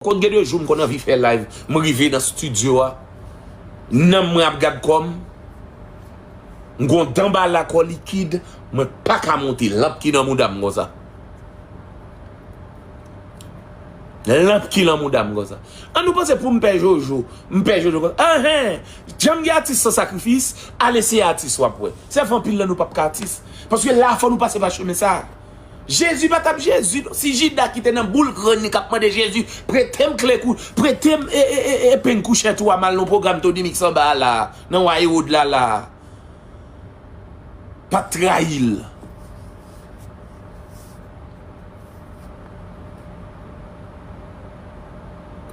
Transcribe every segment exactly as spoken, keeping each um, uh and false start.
Konn gen de jou m konn anvi fè live, m rive nan studio a, nanm mwen ap gad kò m, m gon danbala kò likid, mwen pa ka monte, lanp ki nan mouda m konsa. Lanp ki nan mouda m konsa. An nou panse pou m pè Jojo, m pè Jojo konsa. Anhen, janm gen atis san sakrifis, al eseye atis w ap wè. Sèf anpil nan nou p ap ka atis. Paske la fò nou pase pa chemen sa. Jezi pa t ap Jezi non. Si Jida ki te nan boul krann li k ap mande Jezi, prete m kle kou, prete m e, e, e, e, epeng kouchèt ou a, m al nan pwogram Tony Mix anba a la, nan wa Ewod la la, pa t trayi l.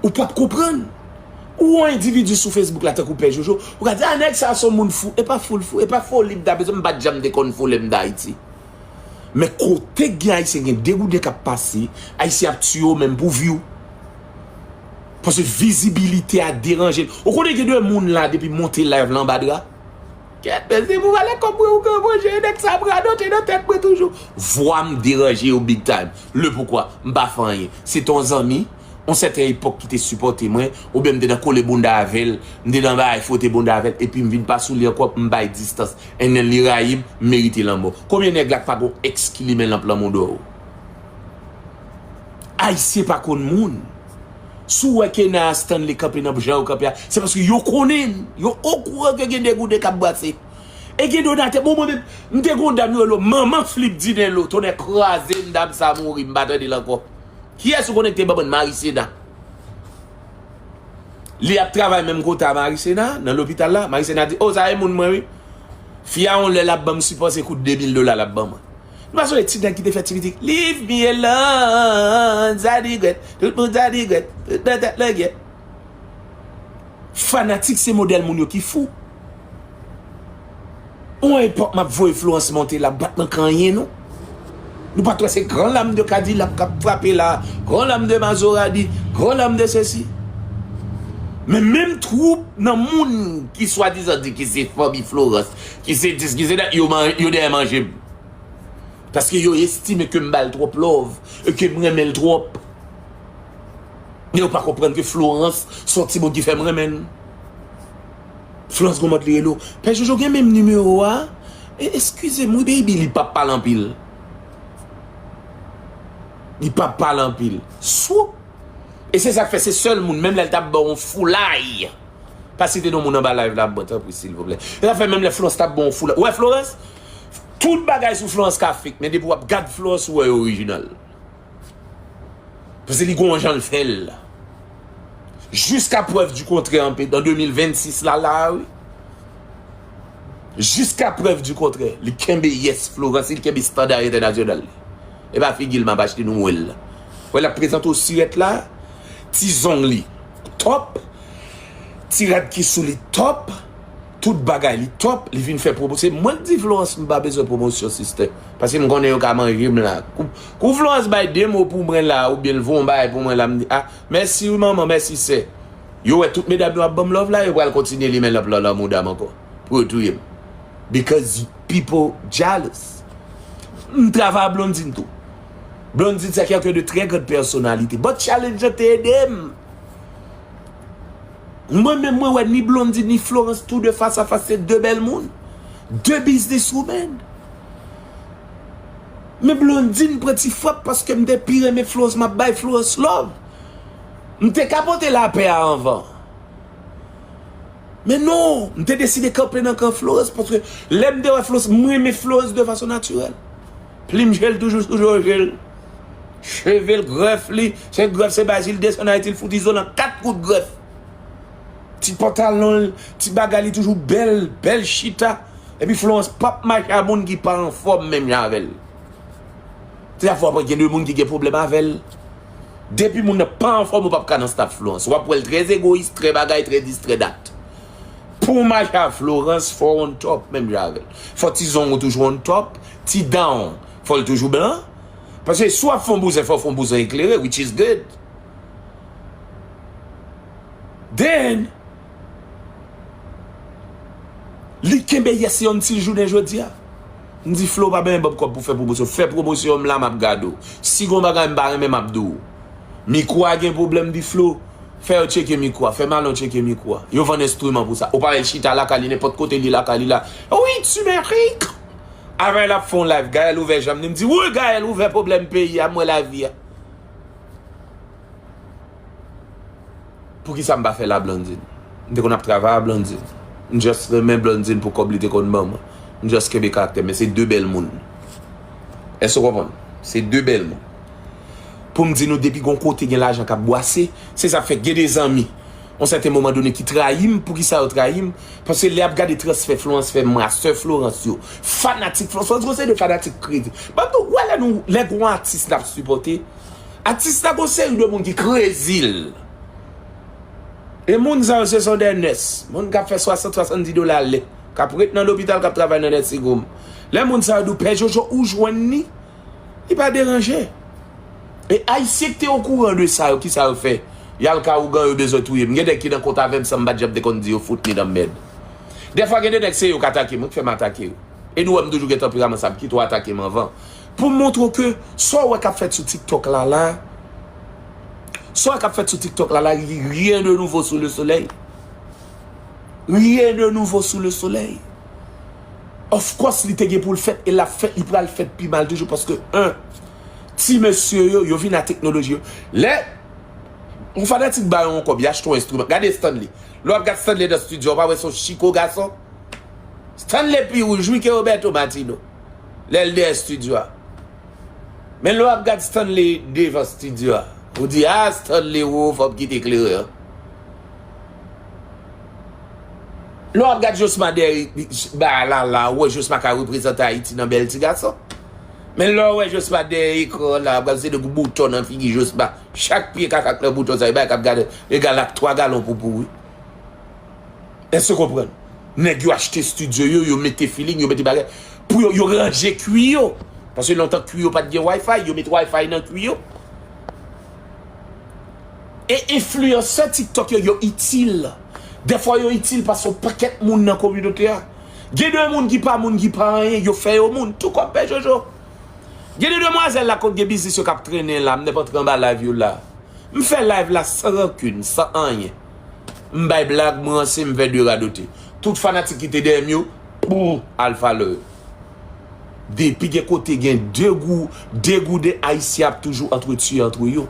Ou p ap konprann. Ou yon endividi sou Facebook la tankou Pè Jojo, ou ka di, "A, nèg sa a se yon moun fou." E pa fou l fou, e pa foli m ta bezwen, m pa t janm te konn fou lè m t Ayiti. Men kote k gen Ayisyen gen degouden k ap pase, Ayisyen ap tiye yo menm pou vi w. Paske vizibilite a deranje l. Ou konnen gen de moun la depi monte live la anba dra. Kèt, men se pou valè kòb mwen ou ka manje, nèg sa ap radote nan tèt mwen toujou. Vwa m deranje yo big time. Le poukwa, m pa fè anyen. Se te yon zanmi, yon sèten epòk ki te sipòte mwen, oubyen m te nan kole bounda avè l, m te nan bagay fwote bounda avè l, epi m vin pa sou li ankò, m bay distans. And then li rayi m, m merite lanmò. Konbyen nèg la k pa gon èks ki limen lanp lan mouda w? Ayisyen pa konn moun. Si w wè Kena a Stanley kanpe nan jan yo kanpe a, se paske yo konnen l. Yo okouran ke gen degouden k ap brase. E gen donatè, bon, mwen menm, m te gon dam yo rele Manman Flip Dinelo, tonnè kraze m, dam sa mouri, m pa tande l ankò. Kiyès ou konnen ki te ban mwen Marisena? Li ap travay menm kote a Marisena, nan lopital la. Marisena di, "O, sa e moun mwen, wi." Fi a yon lè l ap ban m sipò, se kout de mil dola l ap ban mwen. Nou pa sonje ti nèg ki te fè ti mizik, "Leave me alone, zadrigwèt, tout moun zadrigwèt, tout nan tèt langyèt." Fanatik se modèl moun yo ki fou. Yon epòk m ap voye Florence monte la, bat nan kanyen nou. Nou pa t wè se gran lam de Kadilak k ap frape la, gran lam de Mazoradi, gran lam de sesi. Men menm twoup nan moun ki swadizan di ki se fanmi Florence, ki se dis, ki se dat, yo, man- yo dèyè manje m. Paske yo estime ke m ba l twòp love e ke m renmen l twòp. Men yo pa konprann ke Florence se yon timoun ki fè m renmen l. Florence gon mòd li rele w, "Pè Jojo gen menm nimewo a?" E, eskize m, wi, baby, li p ap pale anpil. Li p ap pale anpil. Swoup! E se sa k fè se sèl moun, menm lè l t ap ba w yon foulay, pa site non moun anba live la, ban, tanpri, silvouplè. E sa fè menm lè Florence t ap ba w yon foulay. Ou wè Florence? Tout bagay sou Florence ka fake, men depi w ap gad Florence, ou wè yo orijinal. Paske li gon jan l fè l. Jiska prèv di kontrè, an pe-, an de mil vennsis la, la, wi. Jiska prèv di kontrè, li kenbe yes Florence, li kenbe estanda entènasyonal li. E pa figi l m ap achte nou wè l la. Wè l ap prezante w sirèt la, ti zong li top, ti rad ki sou li top, tout bagay li top, li vin fè pwomosyon. Se mwen k di Florence m pa bezwen pwomosyon, sister. Paske m konnen yo ka manje m la. Kou, kou Florence bay de mo pou mwen la, oubyen l voye yon bagay pou mwen la, m di, "A, mèsi wi manman, mèsi sè." Yo wè tout medam yo ap ban m love la, yo pral kontinye limen lanp lan nan mouda m ankò. Pou yo touye m. Because people jealous. M travay a Blondine tou. Blondine se quelqu'un de très grande personnalité. But challenge lan te ede m. Mwen menm, mwen wè ni Blondine ni Florence tou de fas a fas, se de bèl moun. De business women. Men Blondine pran ti frap paske m te pi renmen Florence, m ap bay Florence love. M te ka pote lapè a anvan. Men non, m te deside kanpe nan kan Florence, paske lè m te wè Florence, m renmen Florence de fason natirèl. Plim je l toujou sou je l. Cheve l, grèf li, se grèf, se bay, si l desann Ayiti, l fout izolan kat kout grèf. Ti pantalon l, ti bagay li toujou bèl, bèl chita. Epi Florence p ap mache a moun ki pa anfòm menm jan avè l. Se sa fè w ap wè gen de moun ki gen pwoblèm avè l. Depi moun nan pa anfòm, ou p ap ka nan staff Florence. W ap wè l trè egoyis, trè bagay, trè dis, trè dat. Pou w mache a Florence, fò w on top menm jan avè l. Fò ti zong ou toujou on top, ti dan w, fò l toujou blan. Paske si w ap fè on bouzen, fò w fè on bouzen eklere, which is good. Then, li kenbe yes li yon ti jounen jodi a. M di Flo, pa benyen ban m kòb pou fè pwomosyon. Fè pwomosyon m la, m ap gade w. Si gon bagay m pa renmen, m ap di w. Mikwo a gen pwoblèm, di Flo, fè yo tcheke mikwo a, fè Malon tcheke mikwo a. Yo vann enstriman pou sa. Ou pa wè l chita lakay li, nenpòt kote li lakay li la. Wi, ti Merik! Avè l ap fè yon live, Gaël ouvè janm li, m di, wi, Gaël ouvè pwoblèm peyi a, m wè lavi a. Poukisa m pa fè l a Blondine? M te konn ap travay a Blondine. M just renmen Blondine pou kòb li te konn ban mwen. M just kenbe karaktè, men se de bèl moun. Èske w konprann? Se de bèl moun. Pou m di nou, depi gon kote gen lajan k ap bwase, se sa k fè gen de zanmi, yon sèten moman done, ki trayi m. Poukisa yo trayi m? Paske lè y ap gade transfè Florence fè m a sè Florence yo, fanatik Florence, Florence gon seri de fanatik kredi. Ban m di w, w wè lè nou, lè gon atis n ap sipòte, atis la gon seri de moun ki krezi l. E moun sa yo, se son de nès. Moun k ap fè swasant, swasanndis dola lè, k ap ret nan lopital, k ap travay nan nursing home. Lè moun sa yo di w, Pè Jojo, ou jwenn li, li pa deranje. E Ayisyen ki te okouran de sa yo, kisa yo fè? Y al ka ougan, yo bezwen touye m. Gen nèg ki nan kont avè m san m pa t janm te konn di yo, fout ni nan mèd. Dèfwa gen de nèg se yo k atake m, wi, k fè m atake yo. E nou wè m toujou gen tanperaman sa, m kite w atake m anvan. Pou m montre w ke sa w wè k ap fèt sou TikTok la la, sa w wè k ap fèt sou TikTok la la, rien de nouveau sous le soleil. Rien de nouveau sous le soleil. Of course, li te gen pou l fèt e l ap fèt, li pral fèt pi mal toujou paske, en, ti mesye yo, yo vin a teknoloji yo. Lè yon fanatik ba yo yon kòb, y achte yon enstriman. Gade Stanley. Lè w ap gad Stanley nan estidyo, w pa wè se yon chiko gason? Stanley pi wouj, wi, ke Roberto Martino. Lè l dèyè estidyo a. Men lè w ap gad Stanley devan estidyo a, ou di, a, Stanley, wo, fò m kite kleren an. Lè w ap gad Josma dèyè ba la la, ou wè Josma ka reprezante Ayiti nan bèl ti gason. Men lè w wè Josma dèyè ekran la, w ap gad se de bouton nan figi Josma. Chak pye kaka k nan bouton sa, e bagay k ap gade egal ak twa galon poupou, wi. Èske w konprann? Nèg yo achte estidyo yo, yo mete feeling, yo mete bagay. Pou yo, yo ranje kwi yo. Paske lontan kwi yo pa t gen Wi-Fi, yo mete Wi-Fi nan kwi yo. E enfliyansè TikTok yo, yo itil. Dèfwa yo itil paske yon pakèt moun nan kominote a. Gen de moun ki pa moun, ki pa anyen, yo fè yo moun. Tou kòm Pè Jojo. Gen de demwazèl la konn gen biznis yo k ap trennen la, m t ap antre anba live yo la. M fè live la san rankin, san anyen. M bay blag, m ranse, m fè de radote. Tout fanatik ki te dèyè m yo, pou al follow yo. Depi gen kote gen de gou, de gou de Ayisyen ap toujou antretuye antre yo.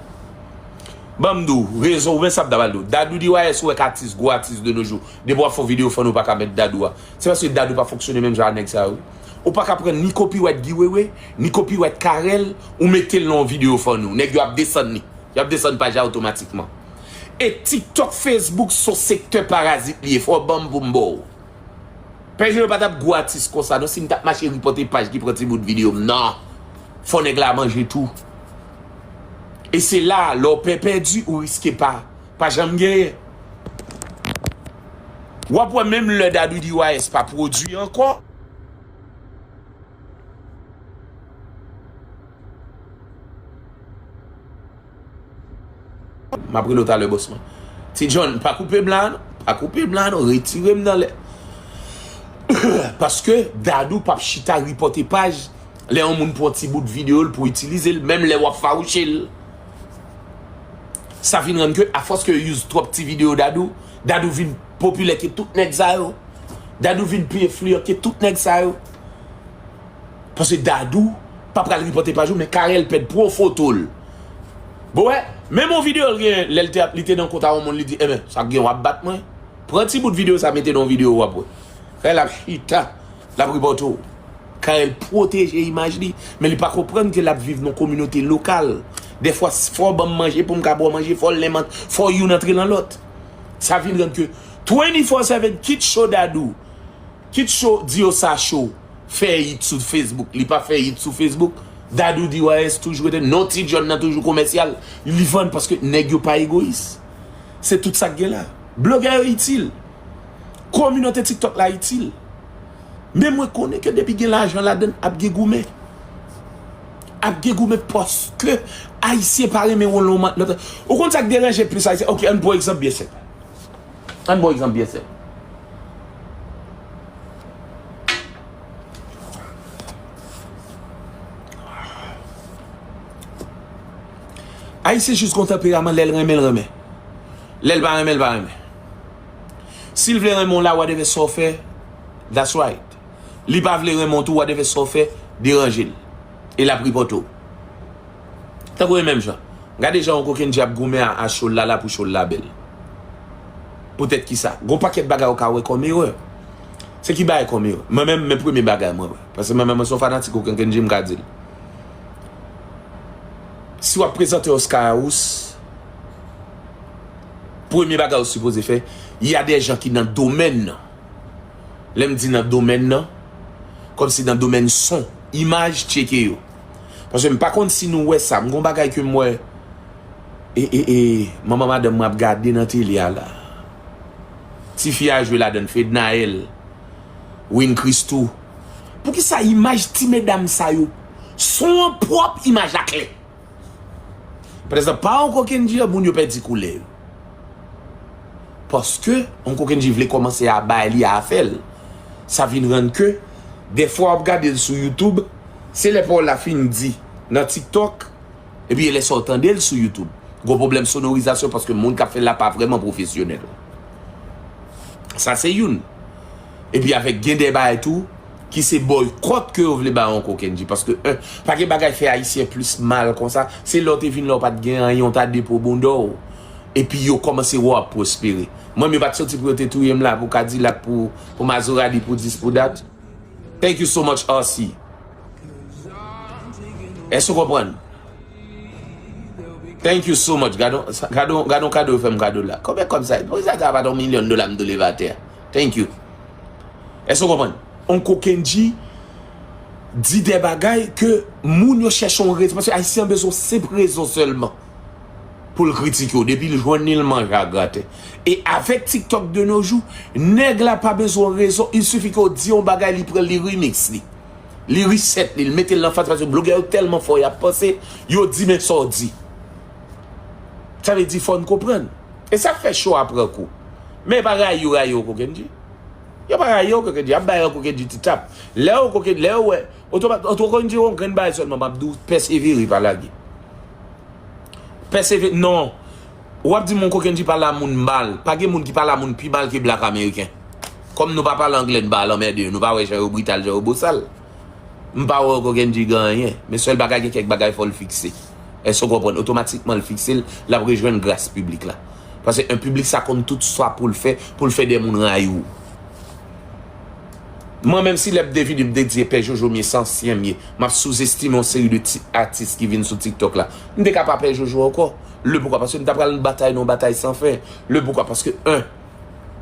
Ban m di w, rezon, ou men sa m ta pral di w. Dadou D Y S, ou wè k atis, gwo atis de nos jours. Depi w ap fè yon videyo fann ou pa ka met Dadou a. Se paske Dadou pa fonksyone menm jan a nèg sa yo, wi. Ou pa ka pran ni copyright Guy Wewe, ni copyright Carel, ou mete l nan yon videyo fann ou. Nèg yo ap desann li. Y ap desann paj la otomatikman. E TikTok, Facebook, se yon sektè parazit li ye. Fò w ban m pou m ba w. Pè Jojo pa t ap gwo atis konsa non, si m t ap mache ripòte paj ki pran ti bout videyo m nan. Fò nèg la manje tou. E se la, lè w pè pèdi, ou riske pa, pa janm genyen. W ap wè menm lè Dadou D Y S pa pwodui ankò. M ap rele w talè, bòs mwen. Ti John, pa koupe m la non. Pa koupe m la non. Retire m nan lè. Paske Dadou p ap chita ripòte paj lè yon moun pran ti bout videyo l pou itilize l, menm lè w ap fawouche l. Sa vin rann ke, afòs ke yo use twòp ti videyo Dadou, Dadou vin popilè ke tout nèg sa yo. Dadou vin pi enfliyan ke tout nèg sa yo. Paske Dadou pa pral ripòte paj ou, men Carel pèd pou yon foto l. Bon, wè, menm yon videyo l gen, lè l te, li te nan kont a yon moun, li di, enben, sa k gen, w ap bat mwen? Pran ti bout videyo sa, mete nan yon videyo, w ap wè. Carel ap chita, l ap ripòte w. Carel pwoteje imaj li, men li pa konprann ke l ap viv nan yon kominote lokal. Dèfwa, fò w ban m manje pou m ka ba w manje, fò l lenmant, fò youn antre nan lòt. Sa vin rann ke twenty-four seven, kit cho Dadou, kit cho Diosa Show fè hit sou Facebook, li pa fè hit sou Facebook, Dadou D Y S toujou rete, non Ti John nan toujou komèsyal, li vann paske nèg yo pa egoyis. Se tout sa k gen la. Blogè yo itil. Kominote TikTok la itil. Men mwen konnen ke depi gen lajan ladann, ap gen goumen. Ap gen goumen paske Ayisyen pa renmen wè lòt. Ou konn sa k deranje plis Ayisyen? Oke, ann pran egzanp byen senp. Ann pran egzanp byen senp. Ayisyen jis gon tanperaman, lè l renmen, l renmen. Lè l pa renmen, l pa renmen. Si l vle renmen w la, whatever sa w fè, that's right. Li pa vle renmen w tou, whatever sa w fè, deranje l. E l ap ripòte w. Tankou e menm jan. Gade jan yon kokenn djab goumen a, a cho l la, la pou cho l la bèl. Poutèt kisa? Gon pakèt bagay ou ka wè kòm erè. Se ki bagay kòm erè? Mwen menm, men premye bagay mwen wè. Paske mwen menm, mwen se yon fanatik kokenn djab, m ka di l. Si w ap prezante Oscar House, premye bagay ou sipoze fè, y a des gens ki nan domèn nan. Lè m di nan domèn nan, kòmsi nan domèn son, imaj, tcheke yo. Paske m pa konn si nou wè sa, m gon bagay ke m wè, e, e, e, manman madanm mwen ap gade nan tele a la. Tifi a jwe ladann, Fednaelle, Win Christou. Poukisa imaj ti medam sa yo, son an pwòp, imaj la klè? Pa egzanp, pa Oncle Kendji an, moun yo pèdi koulè yo. Paske Oncle Kendji vle kòmanse a bay li afè l. Sa vin rann ke, dèfwa w ap gade l sou YouTube, se lè pawòl la fin di nan TikTok, epi e lè sa w tande l sou YouTube. Gon pwoblèm sonorizasyon paske moun k ap fè l la pa vrèman pwofesyonèl. Sa se youn. Epi avèk gen de bagay tou, ki se bòykòt ke yo vle ba Oncle Kendji. Paske, en, pa gen bagay fè Ayisyen plis mal konsa. Se lè w te vin la, w pa t gen anyen, w ta depo bonda w. Epi yo kòmanse wè w ap pwospere. Mwen, m yo pa t soti pou yo te touye m la, pou Kadilak, pou, pou Mazoradi, pou dis, pou dat. Thank you so much, R C. Èske w konprann? Thank you so much. Gade yon, gade yon, gade yon kado yo fè m kado la. Konbyen kòb sa ye? Poukisa sa pa t yon milyon dola m te leve atè a? Thank you. Èske w konprann? Oncle Kendji di de bagay ke moun yo chèche yon rezon. Paske Ayisyen an bezwen yon senp rezon sèlman pou l kritike w. Depi l jwenn li, l manje a graten. E avèk TikTok de nos jours, nèg la pa bezwen rezon. Il suffit ke w di yon bagay, li pran, li remix li. Li reset li, li mete l nan faz paske blogè yo tèlman fò, y ap panse, yo di men sa w di. Sa vle di fò n konprann. E sa k fè cho a pran kou. Men e pa rayi yo rayi Oncle Kendji. Yo pa rayi Oncle Kendji, y ap bay Oncle Kendji ti tap. Lè Oncle Kendji, lè yo wè, otomat-, Oncle Kendji yon grenn bagay sèlman, m ap di w, pèsevere, pa lage. Pèseve-, non. W ap di m Oncle Kendji pale a moun mal. Pa gen moun ki pale a moun pi mal ke blak ameriken. Kòm nou pa pale anglè, n pa al anmède yo. Nou pa wè jan yo brital, jan yo bosal. M pa wè Oncle Kendji gen anyen. Men sèl bagay, gen kèk bagay fò l fikse. Èske w konprann? Otomatikman l fikse l, l ap rejwenn gras piblik la. Paske en piblik sa konn tout sa pou l fè, pou l fè de moun rayi w. Mwen menm si lè m te vini m te di e Pè Jojo m ye, se ansyen m ye. M ap souzestime yon seri de ti atis ki vin sou TikTok la. M te ka pa Pè Jojo ankò. Le poukwa? Paske m ta pral batay nan yon batay san fen. Le poukwa? Paske en,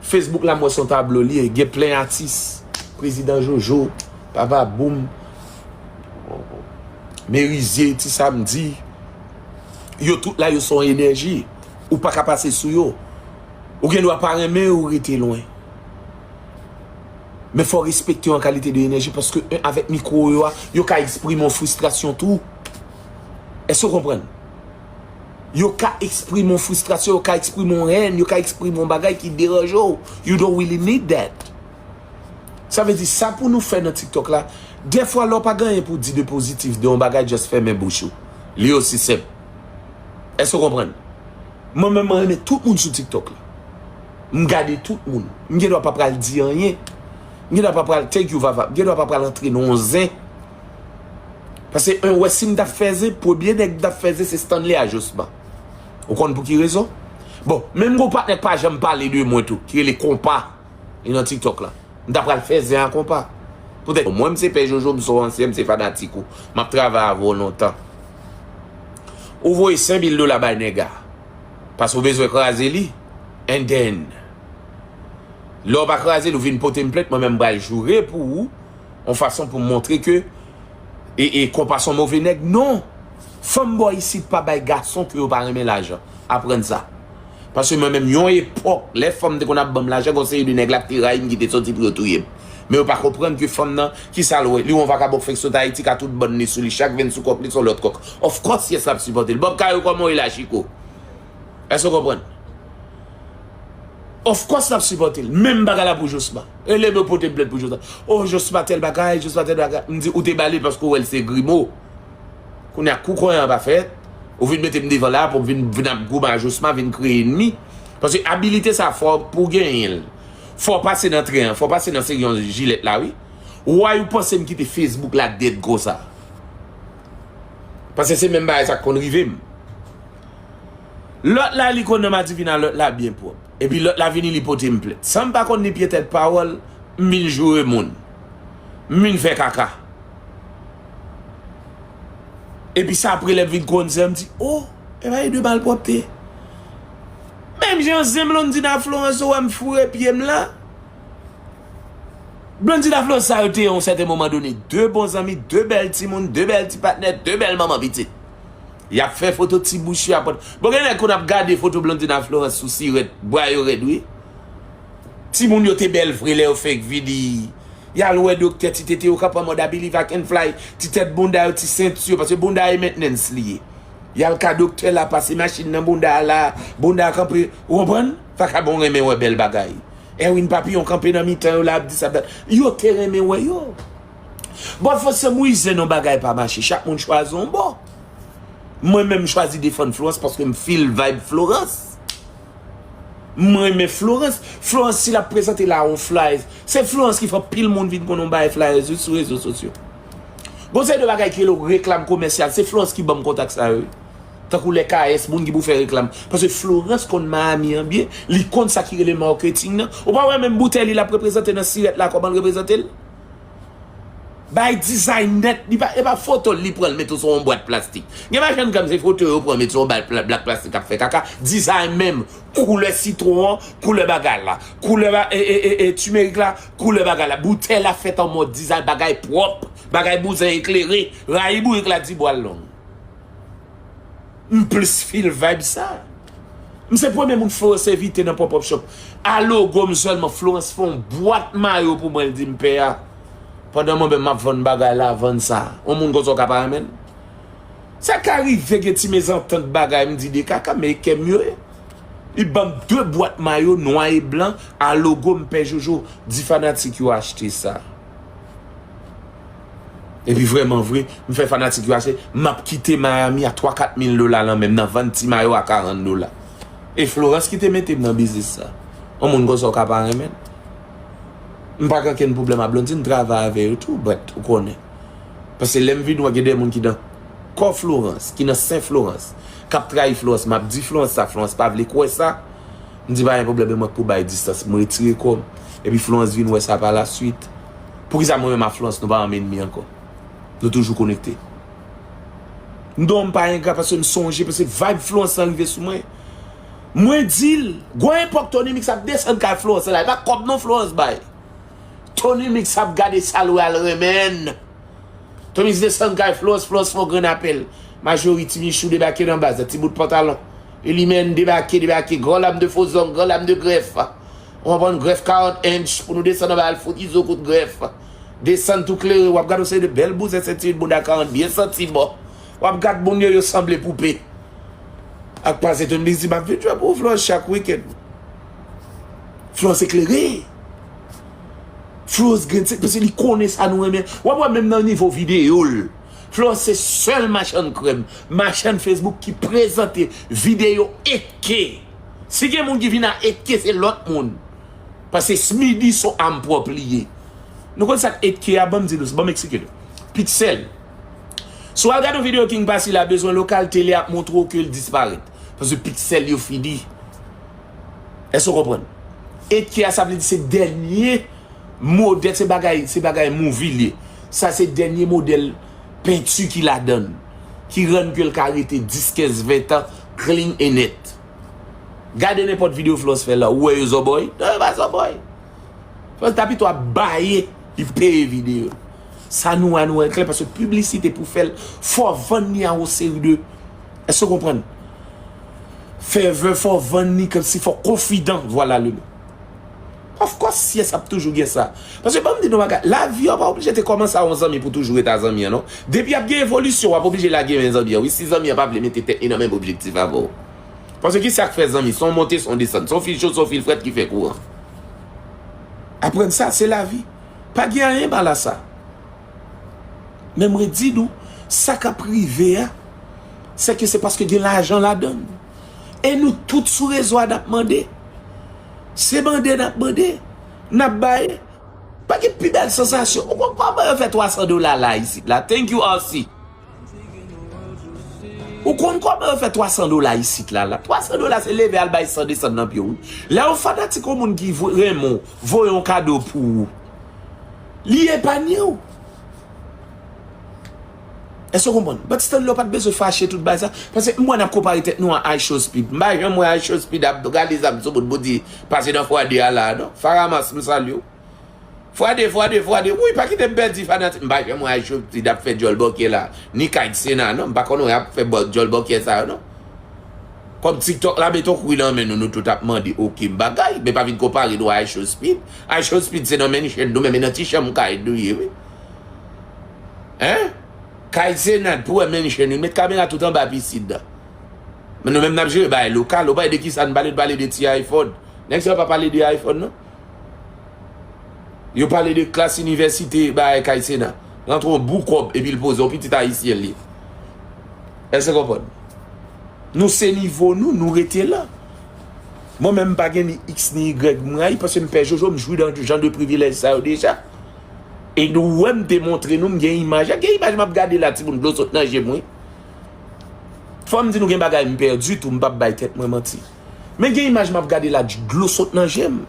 Facebook la m wè se yon tablo li ye. Gen plen atis. Prezidan Jojo, Papa Boom, Merizye, Ti Samdi. Yo tout la, yo se yon enèji. Ou pa ka pase sou yo. Ou gen dwa pa renmen yo, ou rete lwen. Men fò w respekte yon kalite de enèji paske en, avèk mikwo yo a, yo ka eksprime yon fristrasyon tou. Èske w konprann? Yo ka eksprime yon fristrasyon, yo ka eksprime yon hèn, yo ka eksprime yon bagay ki deranje w. You don't really need that. Sa vle di, sa pou nou fè nan TikTok la, dèfwa lè w pa gen anyen pou w di de pozitif de yon bagay, just fèmen bouch ou. Li osi senp. Èske w konprann? Mwen menm, mwen renmen tout moun sou TikTok la. M gade tout moun. M gen dwa pa pral di anyen. M gen dwa pa pral, thank you, Vava. M gen dwa pa pral antre nan yon zen. Paske, en, wè, si m t ap fè zen, premye nèg m t ap fè zen, se Stanley a Josma. Ou konn pou ki rezon? Bon, menm gon patnè k pa janm pale de mwen tou, ki rele Konpa. Li nan TikTok la. M ta pral fè zen a Konpa. Poutèt mwen, m se Pè Jojo, m se yon ansyen, m se fanatik ou. M ap travay avè w lontan. Ou voye senk mil dola bay nèg la. Paske w bezwen kraze li. And then, lè w pa kraze l, ou vin pote m plent, mwen menm m pral joure pou ou. Yon fason pou m montre ke e, e, Konpa se yon move nèg. Non! Fanm bò isit pa bay gason ke yo pa renmen lajan. Aprann sa. Paske mwen menm, yon epòk, lè fanm te konn ap ban m lajan, gon seri de nèg la ki te rayi m, ki te soti pou yo touye m. Men yo pa konprann ke fanm nan, kisa l wè? Li wè yon vakabon k fenk sot Ayiti, ka tout bann li sou li, chak venn sou kòk li, se yon lòt kòk. Of course, yes, l ap sipòte l. Bob Kayou, kòman w ye la, Chiko? Èske w konprann? Of course, l ap sipòte l. Menm bagay la pou Josma. Rele m, yo pote m plent pou Josma. Oh, Josma tèl bagay, Josma tèl bagay. M di, ou te ba li paske w wè l se grimo. Kounye a, kou konyen an pa fèt, Ou vin mete m devan la pou vin, vin ap goumaj osma, vin kreye enmi. Paske abilite sa fò pou genyen l. Fò pase nan tren an, fò pase nan seri yon jilèt la, wi. Why ou panse m kite Facebook la dead konsa? Paske se menm bagay sa k konn rive m. Lòt la, li konn nan madivina, lòt la byen pwòp. Epi lòt la vini, li pote m plent. San m pa konn ni pye tèt pawòl, m vin joure moun. M vin fè kaka. Epi sa apre lè m vin konn sa, m di, o, e pa de malpwòpte. Menm jan zen Blondina Florence, ou wè m foure pye m la. Blondina Florence sa yo te yon sèten moman done, de bon zanmi, de bèl timoun, de bèl ti patnè, de bèl manman pitit. Y ap fè foto ti bouch yo, y ap pran. Bon, gen nèg konn ap gade foto Blondina Florence sou sirèt, bra yo rèd, wi. Timoun yo te bèl vre lè yo fenk vini. Y al wè doktè, ti tete yo kanpe an mòd I believe I can fly, ti tèt bounda yo, ti senti yo, paske bounda e maintenance li ye. Y al ka doktè la, pase machin nan bounda a la, bounda a kanpe, ou konprann? Vakabon renmen wè bèl bagay. Erwin Papiyon kanpe nan mitan yo la, ap di sa, ap dat. Yo te renmen wè yo. Bon, fò se mwize non bagay pa mache. Chak moun chwazi yon bò. Mwen menm, m chwazi defann Florence paske m feel vibe Florence. Mwen renmen Florence. Florence, si l ap prezante la yon flyers, se Florence ki fè anpil moun vin konn yon bagay flyers, wi, sou rezo sosyo. Gon seri de bagay ki rele reklam komèsyal, se Florence ki ban m kontak sa yo, wi. Tankou lè K S, moun ki pou fè reklam. Paske Florence konn Miami an byen, li konn sa ki rele marketing nan. Ou pa wè menm boutèy li l ap reprezante nan sirèt la, kòman l reprezante l? Bay dizay nèt, li pa, e pa foto l li pran l mete sou yon bwat plastik. Gen machann krèm se foto yo pran mete sou yon bwat pla-, bwat plastik ap fè kaka. Dizay menm, koulè sitwon an, koulè bagay la, koulè ba-, e, e, e, e, timerik la, koulè bagay la. Boutèy la fèt an mòd dizay, bagay pwòp, bagay bouzen eklere, rayi bourik la di bwal long. M plis feel vibe sa. M se premye moun Florence envite nan pop-up shop. A logo m sèlman, Florence fè yon bwat mayo pou mwen, l di m pè a. Pandan mwen menm m ap vann bagay la, vann sa. Yon moun konsa w ka pa renmen l? Sa ka rive gen ti mezantant bagay, m di de kaka, men e kè m yo ye. Li ban m de bwat mayo nwa e blan, a logo m pè Jojo, di fanatik yo achte sa. Epi vrèman vre, m fè fanatik yo achte, m ap kite Miami a twa kat mil dola lan men m nan vann ti mayo a karant dola. E Florence ki te mete m nan biznis sa. Yon moun konsa w ka pa renmen l. M pa gen okenn pwoblèm a Blondine, m travay avè yo tou, but ou konnen. Paske lè m vin wè gen de moun ki nan kò Florence, ki nan sen Florence, k ap trayi Florence, m ap di Florence sa, Florence pa vle kwè sa. M di pa gen pwoblèm, e mwen k pou bay distans, m retire kò m. Epi Florence vin wè sa pa laswit. Poukisa mwen menm ak Florence nou pa menm enmi ankò? Nou toujou konekte. Non, m pa engra paske m sonje, paske vibe Florence lan rive sou mwen. Mwen di l, gwo epòk Tony Mix ap desann kay Florence la, e pa kòb non Florence bay. Tony Mix ap gade sa l wè al renmen. Tony Mix desann kay Florence, Florence fè yon grenn apèl. Majori, Ti Michou debake nan baz, ti bout pantalon. Elimèn debake, debake, gran lam de fo zong, gran lam de grèf. Ou konprann, grèf karant inch pou nou desann anba al fout Izo kout grèf. Desann tou klere, w ap gade yon seri de bèl bouzen senti bounda karant byen santi bò. W ap gad moun yo, yo sanble poupe. Ak pase Tony Mix di, m ap vin jwe pou ou, Florence, chak wikenn. Florence eklere. Florence grenn sèk, paske li konnen sa nou renmen. W ap wè menm nan nivo videyo l. Florence se sèl machann krèm, machann Facebook ki prezante videyo etke. Si gen moun ki vin a etke, se lòt moun. Paske Smidi se yon am pwòp li ye. Nou konn sa k etke a, ban m di nou, ban m eksplike nou. Piksèl. Si w al gade yon videyo King Passy la, bezwen lokal tele ap montre w ke l disparèt. Paske piksèl yo fini. Èske w konprann? Etke a, sa vle di se dènye modèl, se bagay, se bagay movie l ye. Sa se dènye modèl penti ki ladan l, ki rann ke l ka rete dis, kenz, ven tan clean e nèt. Gade nenpòt videyo Florence fè la, ou wè yo zòbòy? Non, yo pa zòbòy. Florence ta pito ap baye, li peye videyo. Sa nou a nou wè klè, paske piblisite pou fè l, fò w vann li a yon seri de, èske w konprann? Favor, fò w vann li kòmsi fò w konfidan, vwala le mo. Of course, yes, ap toujou gen sa. Paske ban m di nou bagay, lavi a pa oblije te kòmanse a yon zanmi pou toujou rete a zanmi an, non. Depi ap gen evolisyon, w ap oblije lage men zanmi an. Wi, si zanmi an pa vle mete tèt li nan menm objektif avè w. Paske ki sa k fè zanmi? Se yon monte, se yon desann. Se yon fil cho, se yon fil frèt ki fè kouran. Aprann sa, se lavi. Pa gen anyen mal a sa. Men mwen di nou, sa k ap rive a, se ke se paske gen lajan ladan l. E nou tout sou rezo a n ap mande. Se mande n ap mande. N ap bay. Pa gen pi bèl sansasyon. Ou konn kòman yo fè twa san dola la isit la? Thank you, R C. Ou konn kòman yo fè twa san dola isit la la? Twa san dola se leve al bay san desann nan pye w. Lè yon fanatik yon moun ki vo- renmen w, voye yon kado pou ou, li epanye w. Èske w konprann? But Stanley, w pa t bezwen fache tout bagay sa. Paske m wè n ap konpare tèt nou a IShowSpeed. M pa janm wè IShowSpeed ap rale zam sou moun pou di pase nan fwa de a la a, non. Faramas, m salye w. Fwa de, fwa de, fwa de. Wi, pa kite m pèdi fanatik. M pa janm wè IShowSpeed ap fè djòl bòkyè la. Ni Kayt Sena, non. M pa konn wè ap fè bò- djòl bòkyè sa yo, non. Kòm TikTok la met yon kwi nan men nou, nou tout ap mande, oke, m bagay. Men pa vin konpare nou a IShowSpeed. IShowSpeed se nan mention nou menm, e nan ti chanm kay nou ye, wi. Hein? Kay Senat pou wè mention, wi. Met kamera tout anba pisin nan. Men nou menm n ap jere bagay lokal. Ou pale de kisa n pale? N pale de ti iPhone. Nèg sa yo pa pale de iPhone, non. Yo pale de klas inivèsite, bagay kay Sena. Rantre yon bout kòb, epi l poze, yon pitit ayisyen l ye. Èske w konprann? Nou se nivo nou, nou rete la. Mwen menm m pa gen ni X ni Y m rayi, paske m pè Jojo, m jwi nan jan de privilèj sa yo deja. E nou wè m te montre nou, m gen imaj la. Gen imaj m ap gade la, timoun, dlo sot nan je m, wi. Fò m di nou gen bagay m pèdi tou, m p ap bay tèt mwen manti. Men gen imaj m ap gade la, dlo sot nan je m.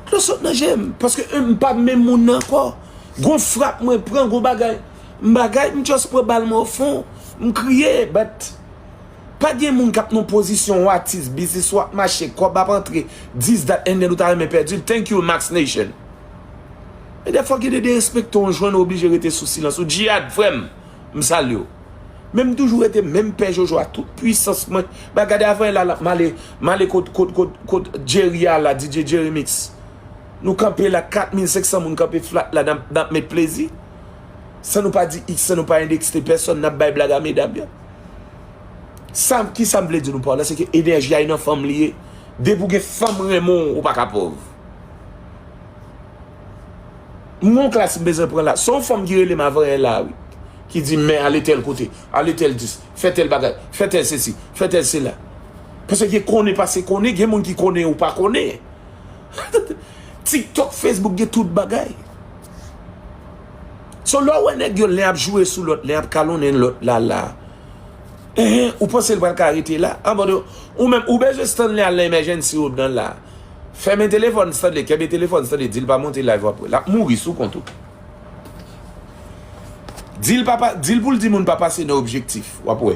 Dlo sot nan je m. Paske, eh, m pa menm moun nan ankò. Gon frap mwen pran, gon bagay. M bagay, m just pran bal mwen o fon. M kriye, but pa gen moun k ap nan pozisyon w atis, biznis w ap mache, kòb ap antre, this, that, and then ou ta renmen pèdi l. Thank you, Max Nation. E dèfwa gen de derespekte w jwenn, ou oblije rete sou silans ou. Jihad, frè m, m salye w. Men m toujou rete menm pè Jojo a tout pwisans mwen. Ba gade avan la, la m ale, m ale kot, kot, kot, kot Jerry a la, D J Jerry Mix. Nou kanpe la, kat mil senk san moun kanpe flat la, n ap, n ap met plezi. San nou pa di X, san nou pa endekse pèsonn, n ap bay blag a medam yo. Sa, kisa m vle di nou pa w la, se ke enèji a nan fanm li ye. Depi w gen fanm renmen w, ou pa ka pòv. M gon klas m bezwen pran la. Se yon fanm ki rele m avan yè la, wi. Ki di, men ale tèl kote, ale tèl dis, fè tèl bagay, fè tèl sesi, fè tèl sela. Paske gen konnen pase konnen, gen moun ki konnen ou pa konnen. TikTok, Facebook, gen tout bagay. So, lè w wè nèg yo, len ap joure sou lòt, len ap kalonnen lòt la, la. Enhen, ou panse l pral ka rete la? An bon, ou menm, ou bezwen Stanley al nan emergency room nan la. Fèmen telefòn Stanley, kenbe telefòn Stanley, di l pa monte live w ap wè. L ap mouri sou kont ou. Di l pa, pa, di l pou l di moun pa pase nan objektif, w ap wè.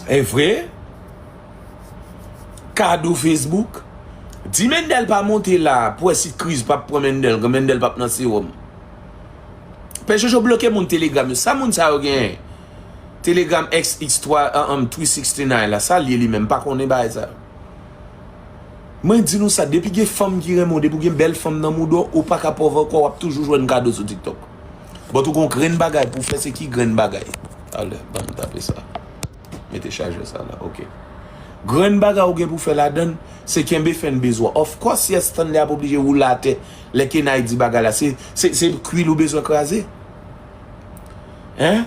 E vre? Kado Facebook. Di Mendel pa monte la pou wè si kriz p ap pran Mendel, kan Mendel p ap nan sewòm. Pè Jojo bloke moun Telegram yo. Sa moun sa yo genyen? Telegram X X twa, an, an, three sixty-nine la. Sa l ye li menm? Pa konnen bagay sa yo. Mwen di nou sa, depi gen fanm ki renmen w, depi w gen bèl fanm nan mouda w, ou pa ka pòv ankò, w ap toujou jwenn kado sou TikTok. But ou gon grenn bagay pou w fè, se ki grenn bagay? Talè, ban m tape sa. Mete chajè sa la, oke. Grenn bagay ou gen pou fè ladann, se kenbe fanbase ou a. Of course, yes, Stanley ap oblije woule atè lè Kenay di bagay la. Se, se, se kwil ou bezwen kraze. Hein?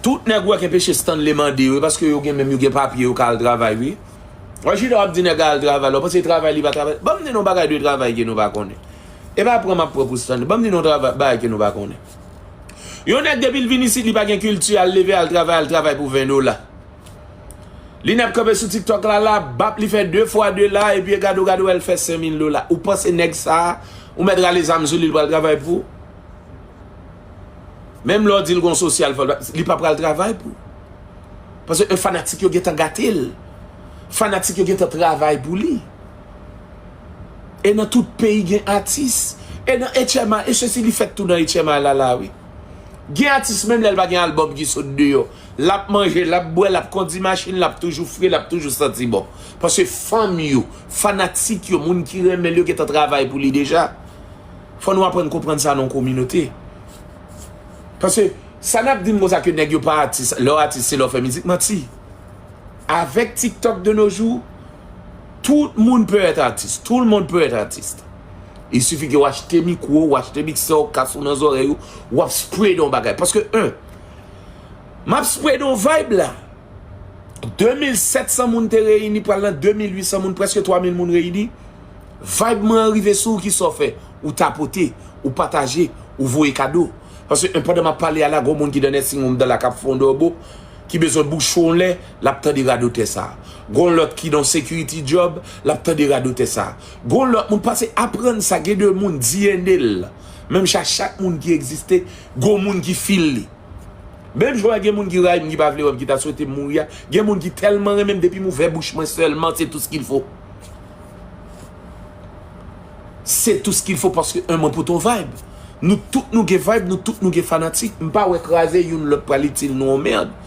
Tout nèg ou wè k enpeche Stanley mande yo, e paske yo gen menm, yo gen papye, yo ka al travay, wi. Wè Jida w ap di nèg la al travay, lè w panse travay li pa travay. Ban m di nou yon bagay de travay ke nou pa konnen. E pa pran m ap pran pou Stanley. Ban m di nou yon travay, bagay ke nou pa konnen. Yon nèg depi l vin isit, li pa gen kilti, al leve, al travay, al travay pou ven dola. Li n ap kanpe sou TikTok la, la, bap, li fè de fwa de la, epi gade w, gade w, l fè senk mil dola. Ou panse nèg sa a, ou mèt rale zam sou li, l pral travay pou ou? Menm lè w di l gon sosyal, fò l pa, li pa pral travay pou ou. Paske, e, fanatik yo gentan gate l. Fanatik yo gentan travay pou li. E nan tout peyi gen atis. E nan H M A, e sesi li fèt tou nan H M A la, la, wi. Gen atis, menm lè l pa gen albòm ki sot deyò, l ap manje, l ap bwè, l ap kondi machin, l ap toujou fre, l ap toujou santi bon. Paske fanm yo, fanatik yo, moun ki renmen l yo gentan travay pou li deja. Fò nou aprann konprann sa nan yon kominote. Paske sa n ap di m konsa ke nèg yo pa atis, lè w atis se lè w fè mizik, manti. Avec TikTok de nos jours, tout moun peut être artiste. Tout le monde peut être artiste. Il suffit ke w achte mikwo, w achte miksè, w kase w nan zòrèy ou, w ap spray yon bagay. Paske, en, m ap spray yon vibe la. De mil sèt san moun te reyini, pral nan de mil uit san moun, prèske twa mil moun reyini. Vibe mwen an rive sou ou, kisa w fè? Ou tapote, ou pataje, ou voye kado. Paske, en, pandan m ap pale a la, gon moun ki nan nursing home dan la k ap fè yon dòbo, ki bezwen bouche w yon lè, l ap tande radotè sa. Gon lòt ki nan security job, l ap tande radotè sa. Gon lòt moun, pase aprann sa, gen de moun D N A l. Menm jan chak moun ki egziste, gon moun ki feel li. Menm jan gen moun ki rayi m, ki pa vle wè m, ki ta swete m mouri a, gen moun ki tèlman renmen m, depi m ouvè bouch mwen sèlman, c'est tout ce qu'il faut. C'est tout ce qu'il faut paske, en, mwen pote yon vibe. Nou tout nou gen vibe, nou tout nou gen fanatik. M pa wè kraze youn lòt pral itil nou yon mèd.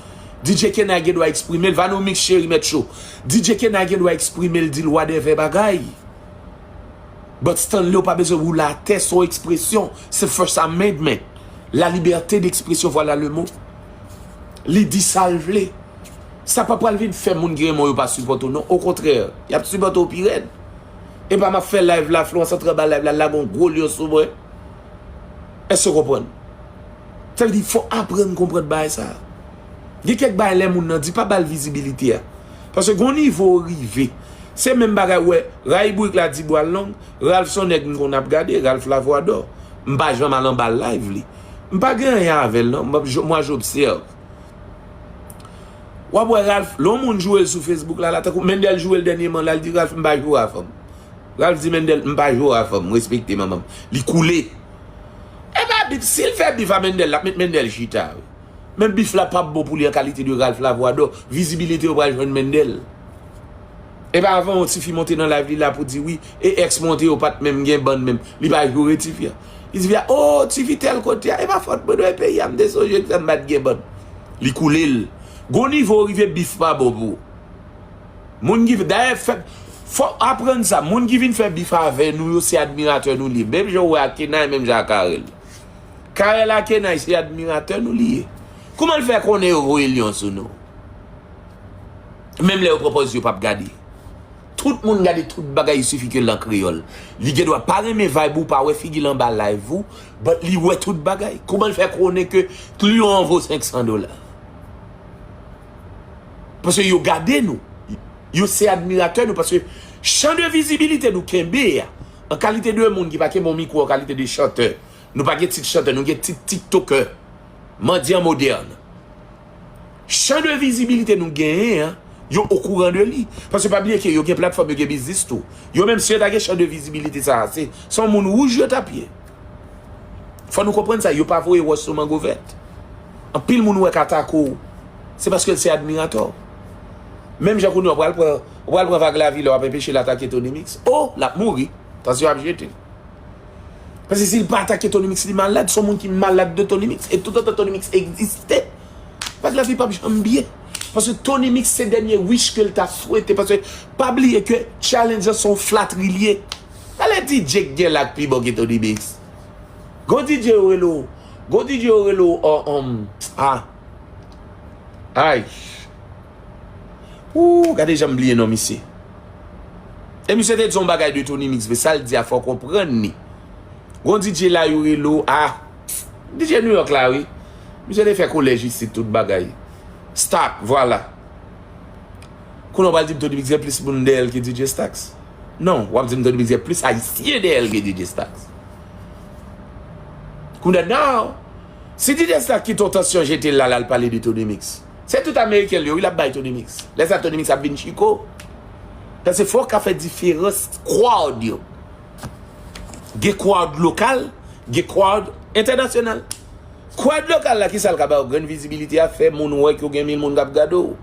D J Kenay gen dwa eksprime l, Vanomix cheri mèt cho. D J Kenay gen dwa eksprime l, di l whatever bagay. But Stanley, ou pa bezwen woule atè, se yon ekspresyon. Se First Amendment. La liberté d'expression, voilà le mot. Li di sa l vle. Sa pa pral vin fè moun ki renmen w yo pa sipòte w, non. Okontrè, y ap sipòte w pi rèd. Epa m ap fè live la, Florence antre anba live la, l lage yon gwo lyon sou mwen. Èske w konprann? Sa vle di, fò aprann konprann bagay sa. Gen kèk bagay lè moun nan di, pa ba l vizibilite a. Paske gon nivo w rive. Se menm bagay, w wè, rayi bourik la di bwa l long, Ralph se yon nèg m konn ap gade, Ralph Lavwadò. M pa janm al anba live li. M pa gen anyen avè l, non. Mwen, je- moi, j'observe. W ap wè Ralph, lè yon moun joure l sou Facebook la, la, tankou Mendel joure l dènyèman, la, l di Ralph, m pa joure a fanm. Ralph di Mendel, m pa joure a fanm, respekte manman m. Li koule. Epa, bif, si l fè bif a Mendel, l ap met Mendel chita, wi. Men bif la p ap bon pou li an kalite de Ralph Lavwadò, vizibilite yo pral jwenn Mendel. Epa, avan yon tifi monte nan live li la pou di wi, e èks mwen te yo pa t menm gen bann menm. Li pa joure tifi a. Li di tifi a, o, tifi tèl kote a, e pa fòt mwen non, e peyi a m te sonje sa m pa t gen bann. Li koule l. Gon nivo w rive, bif pa bon pou ou. Moun ki, dayè, fè, fò aprann sa, moun ki vin fè bif avè nou yo, se admiratè nou li ye. Menm jan w wè ak Kenay, menm jan ak Carel. Carel ak Kenay, se admiratè nou li ye. Kouman l fè konnen yo voye lyon sou nou? Menm lè yo pran pòz yo p ap gade. Tout moun gade tout bagay, il suffit que l an kreyòl. Li gen dwa pa renmen vibe ou, pa wè figi l anba live ou, but li wè tout bagay. Kouman l fè konnen ke lyon an vo senk san dola? Paske yo gade nou. Yo se admiratè nou, paske chan de vizibilite nou kenbe a, an kalite de moun ki pa kenbe yon mikwo, an kalite de chantè. Nou pa gen tit chantè, nou gen tit tiktokè. Mandyan modèn. Chan de vizibilite nou genyen an, yo okouran de li. Paske pa bliye ke yo gen platfòm, yo gen biznis tou. Yo menm, si yo ta gen chan de vizibilite sa a, se, se yon moun wouj yo t ap ye. Fò nou konprann sa, yo pa voye wòch sou mango vèt. Anpil moun ou wè k atake w, se paske l se admiratè w. Menm jan kounye a, w pral pran, w pral pran vag lavi lè w ap enpeche l atake Tony Mix. O, l ap mouri. Tansyon ap jete. Paske si l pa atake Tony Mix, li malad, se yon moun ki malad de Tony Mix. E toutotan Tony Mix egziste, vag lavi p ap janm byen. Paske Tony Mix se dènye wish ke l ta swete. Paske pa bliye ke challenge lan se yon flatri li ye. Talè D J k gen la k pi bon ke Tony Mix. Gon D J yo rele w, gon D J yo rele w, uh, um, ah. Ay. Ooh, gade jan m bliye non misye. E misye te di yon bagay de Tony Mix, men sa l di a fò w konprann li. Gon D J la yo rele w, ah, D J New York la, wi. Misye te fè kolèj isit, tout bagay. Stack, vwala. Kounye a w pral di m Tony Mix gen plis moun dèyè l ke D J Stax? Non, w ap di m Tony Mix gen plis Ayisyen dèyè l ke D J Stax. Kounye a, now, si D J Stax kite yon tansyon jete l la, l al pale de Tony Mix. Se tout Ameriken l yo, wi, l ap bay Tony Mix. Lè sa Tony Mix ap vin chiko. Paske fò w ka fè diferans crowd yo. Gen crowd lokal, gen crowd entènasyonal. Crowd lokal la, ki sa l ka ba yo? Grenn vizibilite a, fè moun wè ke w gen mil moun k ap gade w.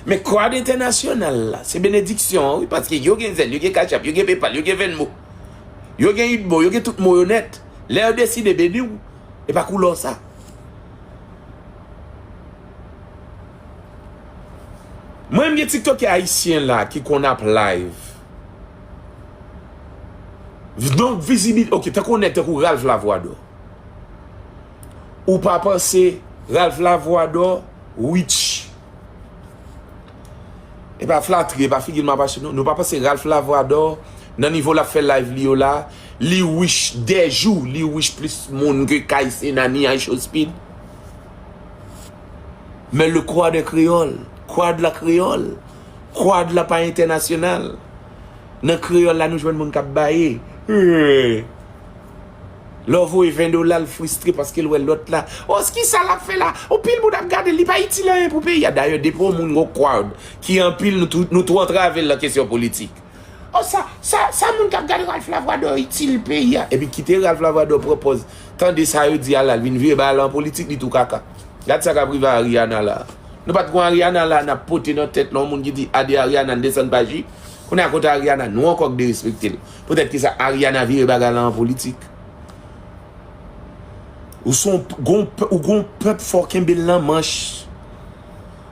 Men crowd entènasyonal la, se benediksyon an, wi, paske yo gen Zelle, yo gen Cash App, yo gen PayPal, yo gen Venmo, yo gen Itmo, yo gen tout mo yo nèt. Lè yo deside beni w, e pa koulè w sa. Mwen, m gen tiktokè ayisyen la ki konn ap live. Donk, vizibil-, ok, tankou yon nèg tankou Ralph Lavwadò. Ou pa panse Ralph Lavwadò rich? E pa flatri, e pa figi l m ap achte, non. Nou pa panse Ralph Lavwadò, nan nivo l ap fè live li yo la, Li rich dè jou, li rich plis moun ke kay Sena ni Ice Speed. Men le crowd est créole, crowd la kreyòl, crowd la pa entènasyonal. Nan kreyòl la, nou jwenn moun k ap baye. Lè w voye ven dola, l fristre paske l wè lòt la. O, kisa l ap fè la? O, pil moun ap gade l, li pa itil anyen pou peyi a. Dayè, depi yon moun gon crowd ki anpil, nou tou, nou tou antrave l nan kesyon politik. O, sa, sa, sa moun k ap gade Ralph Lavoidor itil peyi a. Epi kite Ralph Lavoidor pran pòz tande sa yo di a la, l vin vire bagay la an politik, li tou kaka. Gad sa k ap rive a Ariana la. Nou pa t gon Ariana la, n ap pote nan tèt nou yon moun ki di ade Ariana, n desann paj li. Kounye a kote Ariana, nou ankò k derespekte l. Poutèt kisa Ariana vire bagay la an politik? Ou se yon p- gon p- ou gon pèp, fò w kenbe l nan manch.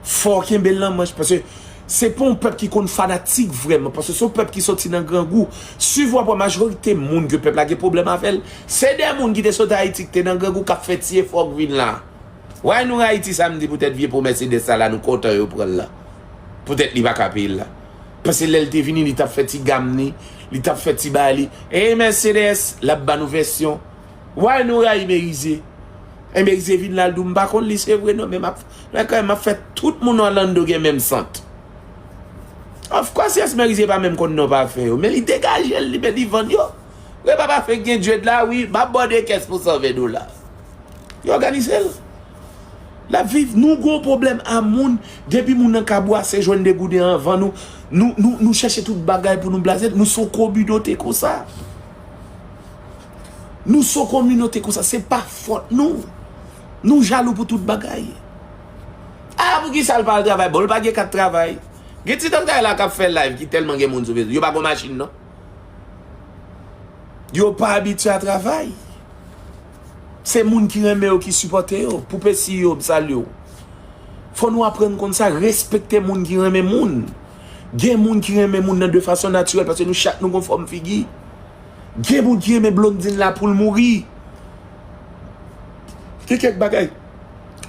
Fò w kenbe l nan manch, paske se pa yon pèp ki konn fanatik vrèman, paske se yon pèp ki soti nan grangou. Swiv w ap wè majorite moun ke pèp la gen pwoblèm avè l, se de moun ki te sot Ayiti, ki te nan grangou, k ap fè ti efò k vin la. Why nou rayi ti Samdi poutèt vye po Mercedes sa la, nou kontan yo pran l la? Poutèt li pa ka peye l la. Paske lè l te vini, li t ap fè ti gam ni, li t ap fè ti bagay li. Ey Mercedes, l ap ba nou vèsyon. Why nou rayi Merize? E Merize vin la, l di w, m pa konn li, se vre non, men m ap, men kanmenm, m ap fè tout moun Orlando gen menm sant. Of course, yes, Merize pa menm konn non pafen yo, men li degaje l, li, men li vann yo. Reba pafen gen dread la, wi, m ap ba w de kès pou san ven dola. Yo òganize l. L ap viv, nou gon pwoblèm a moun, depi moun nan ka bwase jwenn de gouden anvan nou, nou, nou, nou chèche tout bagay pou nou blaze l, nou se yon kominote konsa. Nou se yon kominote konsa, se pa fòt nou. Nou jalou pou tout bagay. A, poukisa l pa al travay? Bon, l pa gen kat travay. Gen ti doktè la k ap fè live ki tèlman gen moun sou Facebook. Yo pa gon machin, non. Yo pa abitye a travay. Se moun ki renmen yo ki sipòte yo. Poupe si yo, m salye w. Fò nou aprann konn sa, respekte moun ki renmen moun. Gen moun ki renmen moun nan de fason natirèl, paske nou chak nou gon fòm figi. Gen moun ki renmen Blondine la pou l mouri. Gen kèk bagay,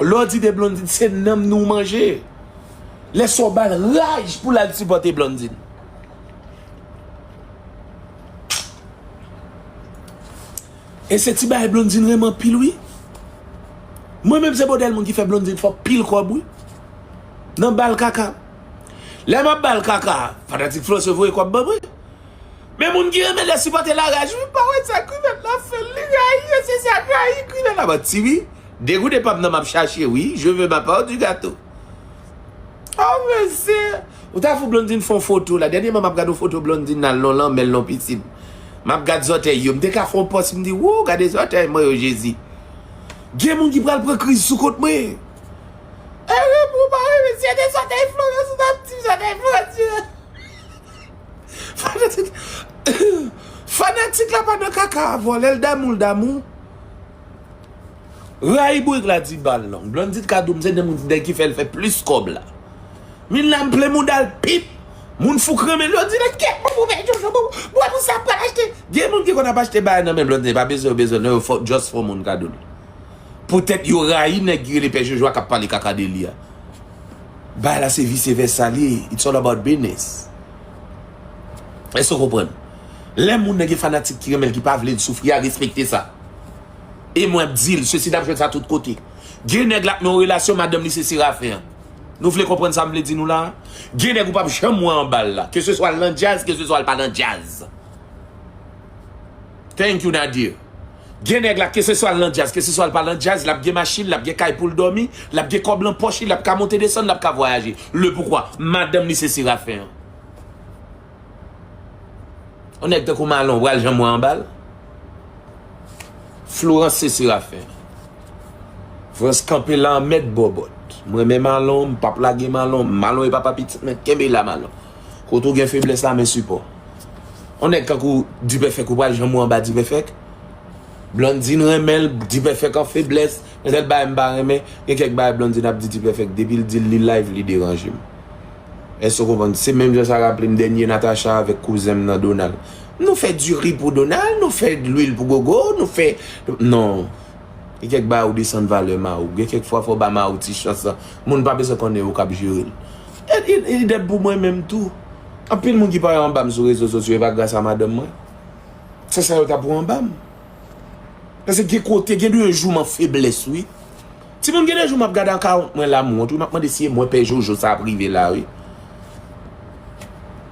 lè w di de Blondine, se nanm nou manje. Lè sa w ba l raj pou l al sipòte Blondine. E se ti bagay Blondine renmen anpil, wi. Mwen menm, se modèl moun ki fè Blondine fè pil kòb, wi. Nan bal kaka. Lè m ap bal kaka, fanatik Florence voye kòb ban mwen. Men moun ki renmen lè sipòte la raj, wi, pa wè sa Krivèt la fè l, li rayi, e se sa rayi Krivèt la. Ban ti wi, degoute pa m nan m ap chache, wi, je veux ma part du gâteau. Oh, mesye! Ou ta fou Blondine fè yon foto la. Dènyèman, m ap gade yon foto Blondine nan lon lanmè, lon pisin. M ap gade zòtèy yo. M te ka fè yon pòs, m di, wou, gade zòtèy mwen yo, Jezi. Gen moun ki pral pran kriz sou kont mwen. E wi, pou pa wi, mesye, de zòtèy Florence, ou t ap di zòtèy Florence. Fanatik, fanatik la pa nan kaka avè w, lè l damou, l damou. Rayi bourik la di bal long. Blondine ka di w, m se nan moun nèg ki fè l fè plis kòb la. Min la m plen mouda l pip. Moun fou k renmen l, yo di nan kèk moun pou pè Jojo, bon, bon, pou sa pral achte. Gen moun ki konn ap achte bagay nan men Blondine, pa bezwen, yo bezwen, non, yo fò, just fò moun kado l. Poutèt yo rayi nèg ki rele pè Jojo a k ap pale kaka de li a. Bagay la se vise vèsa li ye. It's all about business. Èske w konprann? Lè moun nan gen fanatik ki renmen l, ki pa vle l soufri a, respekte sa. E mwen ap di l, sesi n ap jwenn sa tout kote. Gen nèg l ap nan yon relasyon, madanm li se Serafen an. Nou vle konprann sa m vle di nou la? Gen nèg ou p ap janm wè anba l la. Keseswa l nan djaz, keseswa l pa nan djaz. Thank you, Nadir. Gen nèg la, keseswa l nan djaz, keseswa l pa nan djaz, l ap gen machin, l ap gen kay pou l dòmi, l ap gen kòb lan pòch li, l ap ka monte desann, l ap ka vwayaje. Le poukwa? Madanm li se Serafen an. Yon nèg tankou Malon, ou pral janm wè anba l? Florence se Serafen. Florence kanpe la an mèt bòbòt. M renmen Malon, m p ap lage Malon. Malon e papa pitit mwen, kenbe la Malon. Kote w gen feblès la, men sipò. Yon nèg tankou Dipèfèk, ou pral janm wè anba Dipèfèk? Blondine renmen l, Dipèfèk an feblès. Gen kèk bagay m pa renmen, gen kèk bagay Blondine ap di Dipèfèk, depi l di l li live, li deranje m. Èske w konprann? Se menm jan sa raple m dènye Natacha avèk kouzen m nan Donald. Nou fè diri pou Donald, nou fè lwil pou Gogo, nou fè, non. Gen kèk bagay ou desann valè mawou. Gen kèk fwa fò w ba mawou ti chans lan. Moun pa bezwen konnen ou k ap jere l. E, e, e idèm pou mwen menm tou. Anpil moun ki parèt anba m sou rezo sosyo, e pa gras a madanm mwen. Se sa yo ta pou anba m. Paske gen kote, gen de jou m an feblès, wi. Timoun, gen de jou m ap gade akawont mwen la, m wont, wi, m ap mande si e mwen pè Jojo sa ap rive la, wi.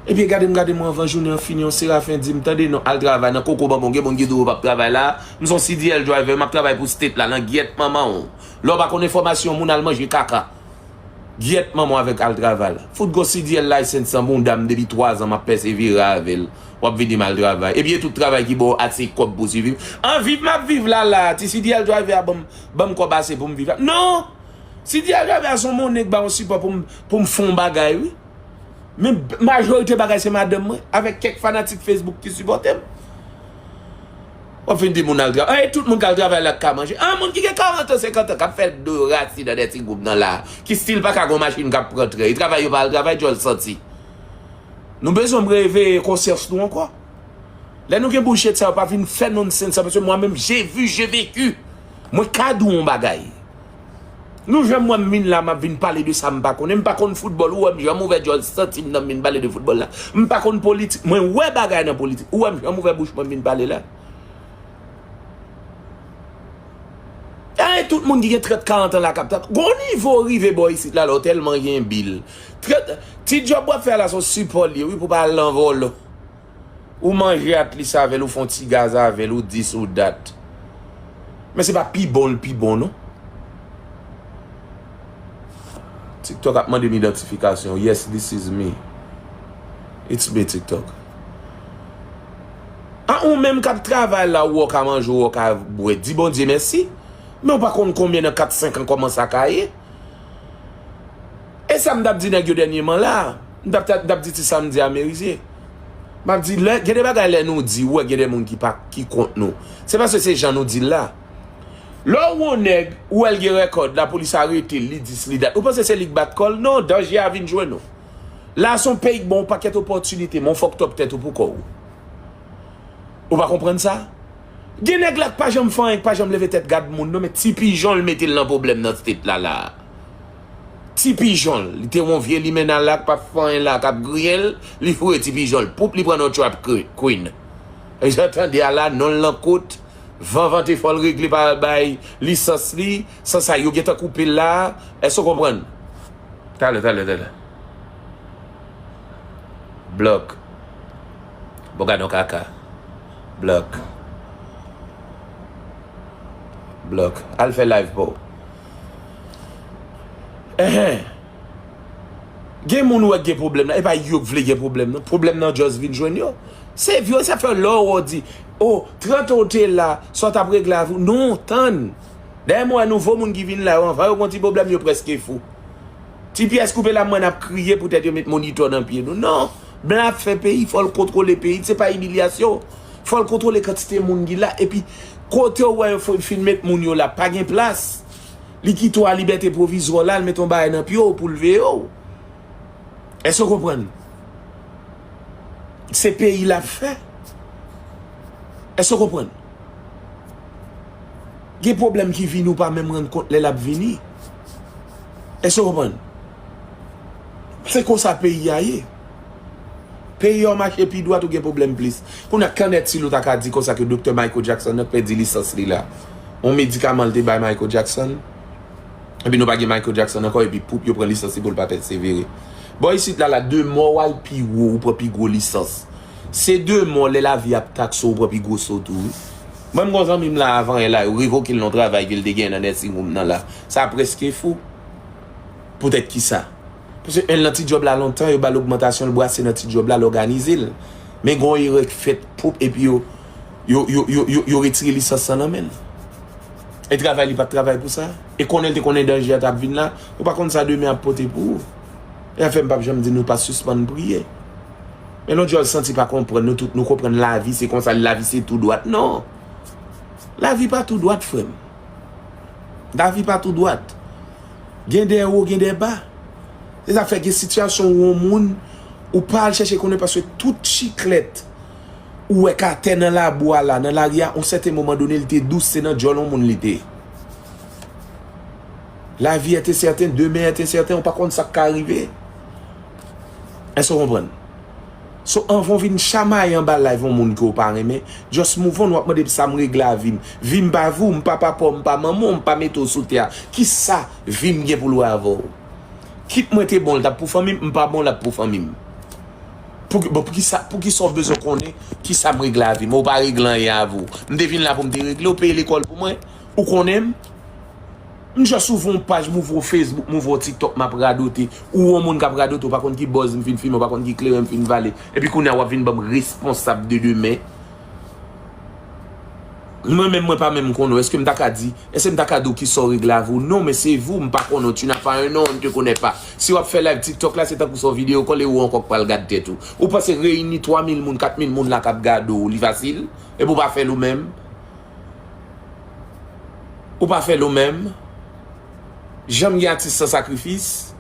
Ebyen, gade m, gade m, anvan jounen an fini, yon Serafen di m, tande non, al travay nan koko banbon, gen moun ki di w p ap travay la. M se yon C D L driver, m ap travay pou state la, nan gyèt manman w. Lè w pa konn enfòmasyon, moun al manje kaka. Gyèt manman w avèk al travay la. Fout gwo C D L license nan bounda m depi twa zan m ap pèsevere avè l. W ap vin di m al travay. Epi e tout travay ki ba w ase kòb pou siviv. An viv m ap viv la la. Ti C D L driver a ban m, ban m kòb ase pou m viv la. Non! C D L driver a se yon monnen k ba yon sipò pou m, pou m fè yon bagay, wi. Men majorite bagay se madanm mwen, avèk kèk fanatik Facebook ki sipòte m. W ap vin di moun al travay. An, e tout moun k al travay la k ka manje. An, moun ki gen karant an, senkant an, k ap fè do rasi nan de ti gwoup nan la, ki still pa ka gon machin k ap pran tren. E travay yo pa al travay, djòl santi. Nou bezwen reveye konsyans nou ankò. Lè nou gen bullshit sa yo, pa vin fè nonsense sa, paske mwen menm, j'ai vu, j'ai vécu. Mwen ka di w yon bagay. Nou janm wè m vin la, m ap vin pale de sa m pa konnen. M pa konn foutbòl, ou wè m janm ouvè djòl santi m nan m vin pale de foutbòl la. M pa konn politik, mwen wè bagay nan politik. Ou wè m janm ouvè bouch mwen m vin pale la. Ay, tout moun ki gen trant, karant an la k ap tande. Gon nivo rive bò isit la, lè w tèlman gen bil. Trant, ti djòb w ap fè a la, se yon sipò l ye, wi, pou pa al nan vòlò. Ou manje at least avè l, ou fè yon ti gaz avè l, ou this, ou that. Men se pa pi bon l pi bon, non. TikTok ap mande m idantifikasyon. Yes, this is me. It's me, TikTok. A, ou menm k ap travay la, ou wè w ka manje, ou wè w ka bwè. Di Bondye mèsi. Men w pa konn konbyen nan kat, senk an kòman sa ka ye. E sa m t ap di nèg yo dènyèman la, m t ap, m t ap di ti Samdi a Merize. M ap di, lè, gen de bagay lè nou di, ou wè gen de moun ki pa, ki kont nou. Se paske se jan nou di l la. Lè w wè yon nèg, ou wè l gen rèkòd, lapolis arete l, li this, li that. Ou panse se li k bat kò l? Non, danje a vin jwenn ou. La se yon peyi k ba w yon pakèt opòtinite, men w fucked up tèt ou pou kò w. Ou pa konprann sa? Gen nèg la k pa janm fè anyen, k pa janm leve tèt gad moun, non, men ti pijon l mete l nan pwoblèm nan state la, la. Ti pijon l, li te yon vye limena la, k p ap fè anyen la, k ap griyen l, li foure ti pijon l, poup, li pran nan trap queen. E jan tande a la, non l nan kot, van vante fò l regle pa bay lisans li, san sa yo gentan koupe l la, èske w konprann? Talè, talè, talè. Blòk. Bon, gad yon kaka. Blòk. Blòk. Al fè live pa w. Enhen. Gen moun ou wè k gen pwoblèm nan. E pa yo k vle gen pwoblèm nan. Pwoblèm nan just vin jwenn yo. Se vyo, sa fè lè w di, o, trant an w te la, sa w t ap regle avè w. Non, tann. Dayè, m wè nouvo moun ki vin la yo, anvan yo gon ti pwoblèm, yo prèske fou. Ti pyès koupe la, m wè n ap kriye poutèt yo met monitò nan pye nou. Non! Blan ap fè peyi, fò l kontwole peyi, se pa imilyasyon. Fò l kontwole kantite moun ki la, epi kote w wè yo fin met moun yo la, pa gen plas. Li kite w a libète pwovizwa la, l met yon bagay nan pye w pou l veye w. Èske w konprann? Se peyi l ap fè. Èske w konprann? Gen pwoblèm ki vini, ou pa menm rann kont lè l ap vini. Èske w konprann? Se konsa peyi a ye. Peyi a w mache pi dwat, ou gen pwoblèm plis. Kounye a, kanèt si nou ta ka di konsa ke Doktè Michael Jackson nan pèdi lisans li la. Yon medikaman l te bay Michael Jackson. Epi nou pa gen Michael Jackson ankò, epi poup yo pran lisans li pou l pa pèsevere. Bò isit la, la, de mò w al pi wo, ou pran pi gwo lisans. Se de mò, lè lavi ap takse w, ou pran pi gwo so tou, wi. Mwen, m gon zanmi m la, avan yè la, yo revoke l nan travay ke l te genyen nan nursing home nan la. Sa prèske fou. Poutèt ki sa? Paske enn nan ti djòb la lontan, yo ba l ogmantasyon, l brase nan ti djòb la, l òganize l. Men gon erè k fèt, poup, epi yo, yo, yo, yo, yo, yo retire lisans lan nan men l. E travay li pa t travay pou sa. E konnen l te konnen danje a t ap vin la, ou pa konn sa demen ap pote pou ou. E afè m p ap janm di nou pa sispann priye. Men lòt jou, santi pa konprann, nou tout nou konprann lavi, se konsa, lavi se tou dwat. Non! Lavi pa tou dwat, frè m. Lavi pa tou dwat. Gen de wo, gen de ba. Se sa fè gen sitiyasyon ou yon moun, ou pa al chèche konnen paske tout chiklèt ou wè k atè nan labou a la, nan lari a, yon sèten moman done, li te dous, se nan djòl yon moun li te ye. Lavi est incertain, demen est incertain, ou pa konn sa k ka rive. Èske w konprann? So, anvan w vin chamaye anba live yon moun ke w pa renmen, just move on, w ap mande sa m regle a vi m. Vi m pa vi w, m pa papa w, m pa manman w, m pa mete w sou tè a. Kisa vi m gen pou l wè avè w? Kit mwen te bon, l t ap pou fanmi m, m pa bon, l ap pou fanmi m. Pou, bon, poukisa, poukisa w bezwen konnen kisa m regle a vi m? Ou pa regle anyen avè w. M te vin la pou m te regle w, peye lekòl pou mwen. Ou konnen m? M just ouvri yon paj, m ouvri yon Facebook, m ouvri yon TikTok, m ap radote. Ou yon moun k ap radote, ou pa konn ki buzz m fin fimen, ou pa konn ki kleren m fin vale. Epi kounye a w ap vin ban m responsab de demen. Mwen menm, mwen pa menm konnen w. Èske m ta ka di, èske m ta ka di w kisa w regle avè w? Non, men se vou, m pa konnen w. Tu n'as pas un nom, on ne te connaît pas. Si w ap fè live TikTok la, se tankou se yon videyo kòl e ou ankò k pral gad tèt ou. Ou panse reyini twa mil moun, kat mil moun la k ap gade w, li fasil? Epi w pa fè l ou menm? Ou pa fè l ou menm? Janm gen atis san sakrifis?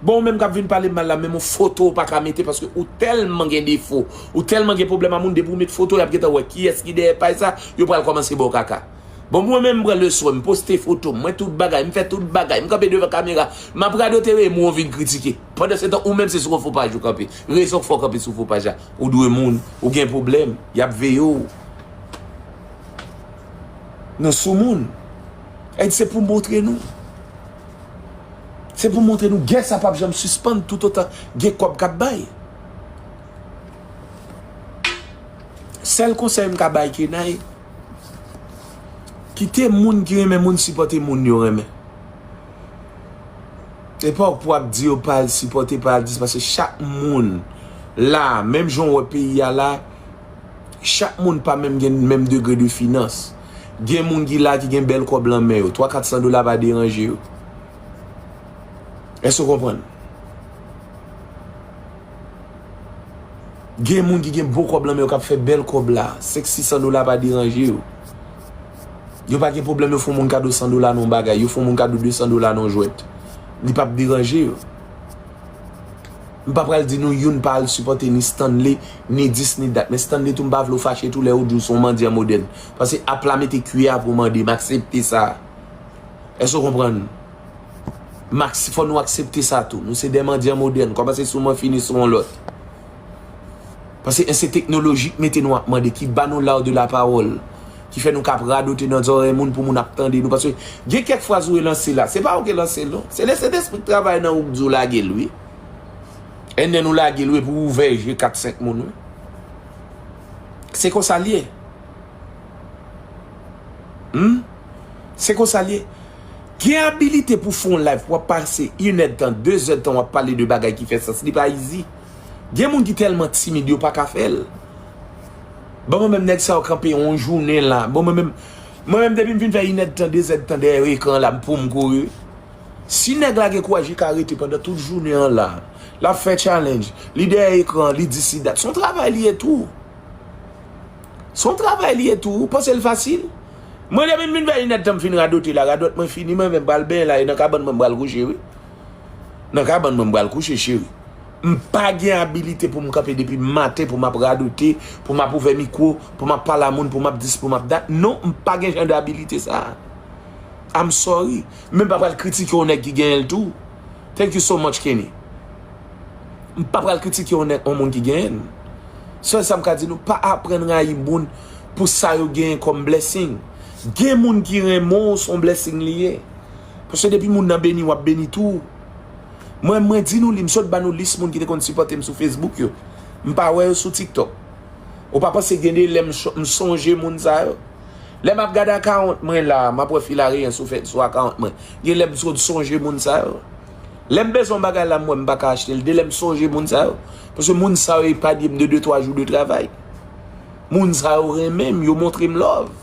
Bon, ou menm k ap vin pale m mal la, menm yon foto ou pa ka mete paske ou tèlman gen defo, ou tèlman gen pwoblèm a moun, depi ou met foto, y ap gentan wè kiyès ki dèyè paj sa, yo pral kòmanse ba w kaka. Bon, mwen menm, m pran le swen, m poste foto m, mwen tout bagay, m fè tout bagay, m kanpe devan kamera, m ap radote, wi, moun vin kritike. Pandansetan, ou menm se sou yon fo paj ou kanpe. Rezon k fè w kanpe sou fo paj la, ou dwe moun, ou gen pwoblèm, y ap veye w. Nou sou moun. Èd se pou montre nou. Se pou montre nou gè sa p ap janm sispann toutotan gen kòb k ap bay. Sèl konsèy m ka bay Kenay, kite moun ki renmen moun sipòte moun yo renmen. E pa w pou ap di yo pa al sipòte, pa al dis, paske chak moun la, menm jan w wè peyi a la, chak moun pa menm gen menm degre de finans. Gen moun ki la ki gen bèl kòb lan men yo, twa kat san dola pa deranje yo. Èske w konprann? Gen moun ki gen bon kòb lan men yo k ap fè bèl kòb la, senk sis san dola pa deranje yo. Yo pa gen pwoblèm, yo fè yon moun kado san dola nan yon bagay, yo fè yon moun kado de san dola nan yon jwèt. Li p ap deranje yo. M pa pral di nou youn pa al sipòte ni Stanley, ni dis, ni dat. Men Stanley tou, m pa vle w fache tou lè ou di w se yon mandyan modèn. Paske app la mete kiyè pou mande, m aksepte sa. Èske w konprann? M ak-, fò nou aksepte sa tou. Nou se de mandyan modèn. Kòmanse sou mwen, fini sou yon lòt. Paske se teknoloji k mete nou ap mande, ki ba nou l'art de la parole, ki fè nou ka ap radote nan zòrèy moun pou moun ap tande nou. Paske gen kèk fraz ou relanse la, se pa ou ki lanse l, non. Se Lesentespri k travay nan ou k di w lage l, wi. And then ou lage l, wi, pou ouvè je kat senk moun, wi. Se konsa l ye. Hmm? Se konsa l ye. Gen abilite pou fè yon live, pou w ap pase inèdtan, dezèdtan, w ap pale de bagay ki fè sans. Li pa izi. Gen moun ki tèlman timid, yo pa ka fè l. Bon, mwen menm, nèg sa yo kanpe yon jounen la. Bon, mwen menm, mwen menm, depi m fin fè inèdtan, dezèdtan dèyè ekran la, m pou m kouri. Si nèg la gen kouraj, li ka rete pandan tout jounen an la. L ap fè challenge. Li dèyè ekran, li di si dat. Se yon travay li ye tou. Se yon travay li ye tou. Ou panse l fasil? Mwen, depi m fin fè inèdtan, m fin radote la, radòt mwen fini, mwen menm pral benyen la, e nan kabann mwen m pral kouche, wi. Nan kabann mwen m pral kouche, cheri. M pa gen abilite pou m kanpe depi maten, pou m ap radote, pou m ap ouvè mikwo, pou m ap pale a moun, pou m ap dis, pou m ap dat. Non, m pa gen jan de abilite sa a. I'm sorry. Men m pa pral kritike yon nèg ki genyen l tou. Thank you so much, Kenny. M pa pral kritike yon nèg, yon moun ki genyen l. Sèl sa m ka di nou, pa aprann rayi moun pou sa yo genyen kòm blessing. Gen moun ki renmen w, se yon blessing li ye. Paske depi moun nan beni, w ap beni tou. Mwen, mwen di nou li, m sot ba nou lis moun ki te konn sipòte m sou Facebook yo. M pa wè yo sou TikTok. Ou pa panse gen de lè m cho-, m sonje moun sa yo? Lè m ap gade akawont mwen la, m ap wè Filareyen sou fè, sou akawont mwen. Gen lè m sot sonje moun sa yo. Lè m bezwen yon bagay la, m wè m pa ka achte l. De lè m sonje moun sa yo. Paske moun sa yo epaye m de de twa jou de travay. Moun sa yo renmen m, yo montre m love.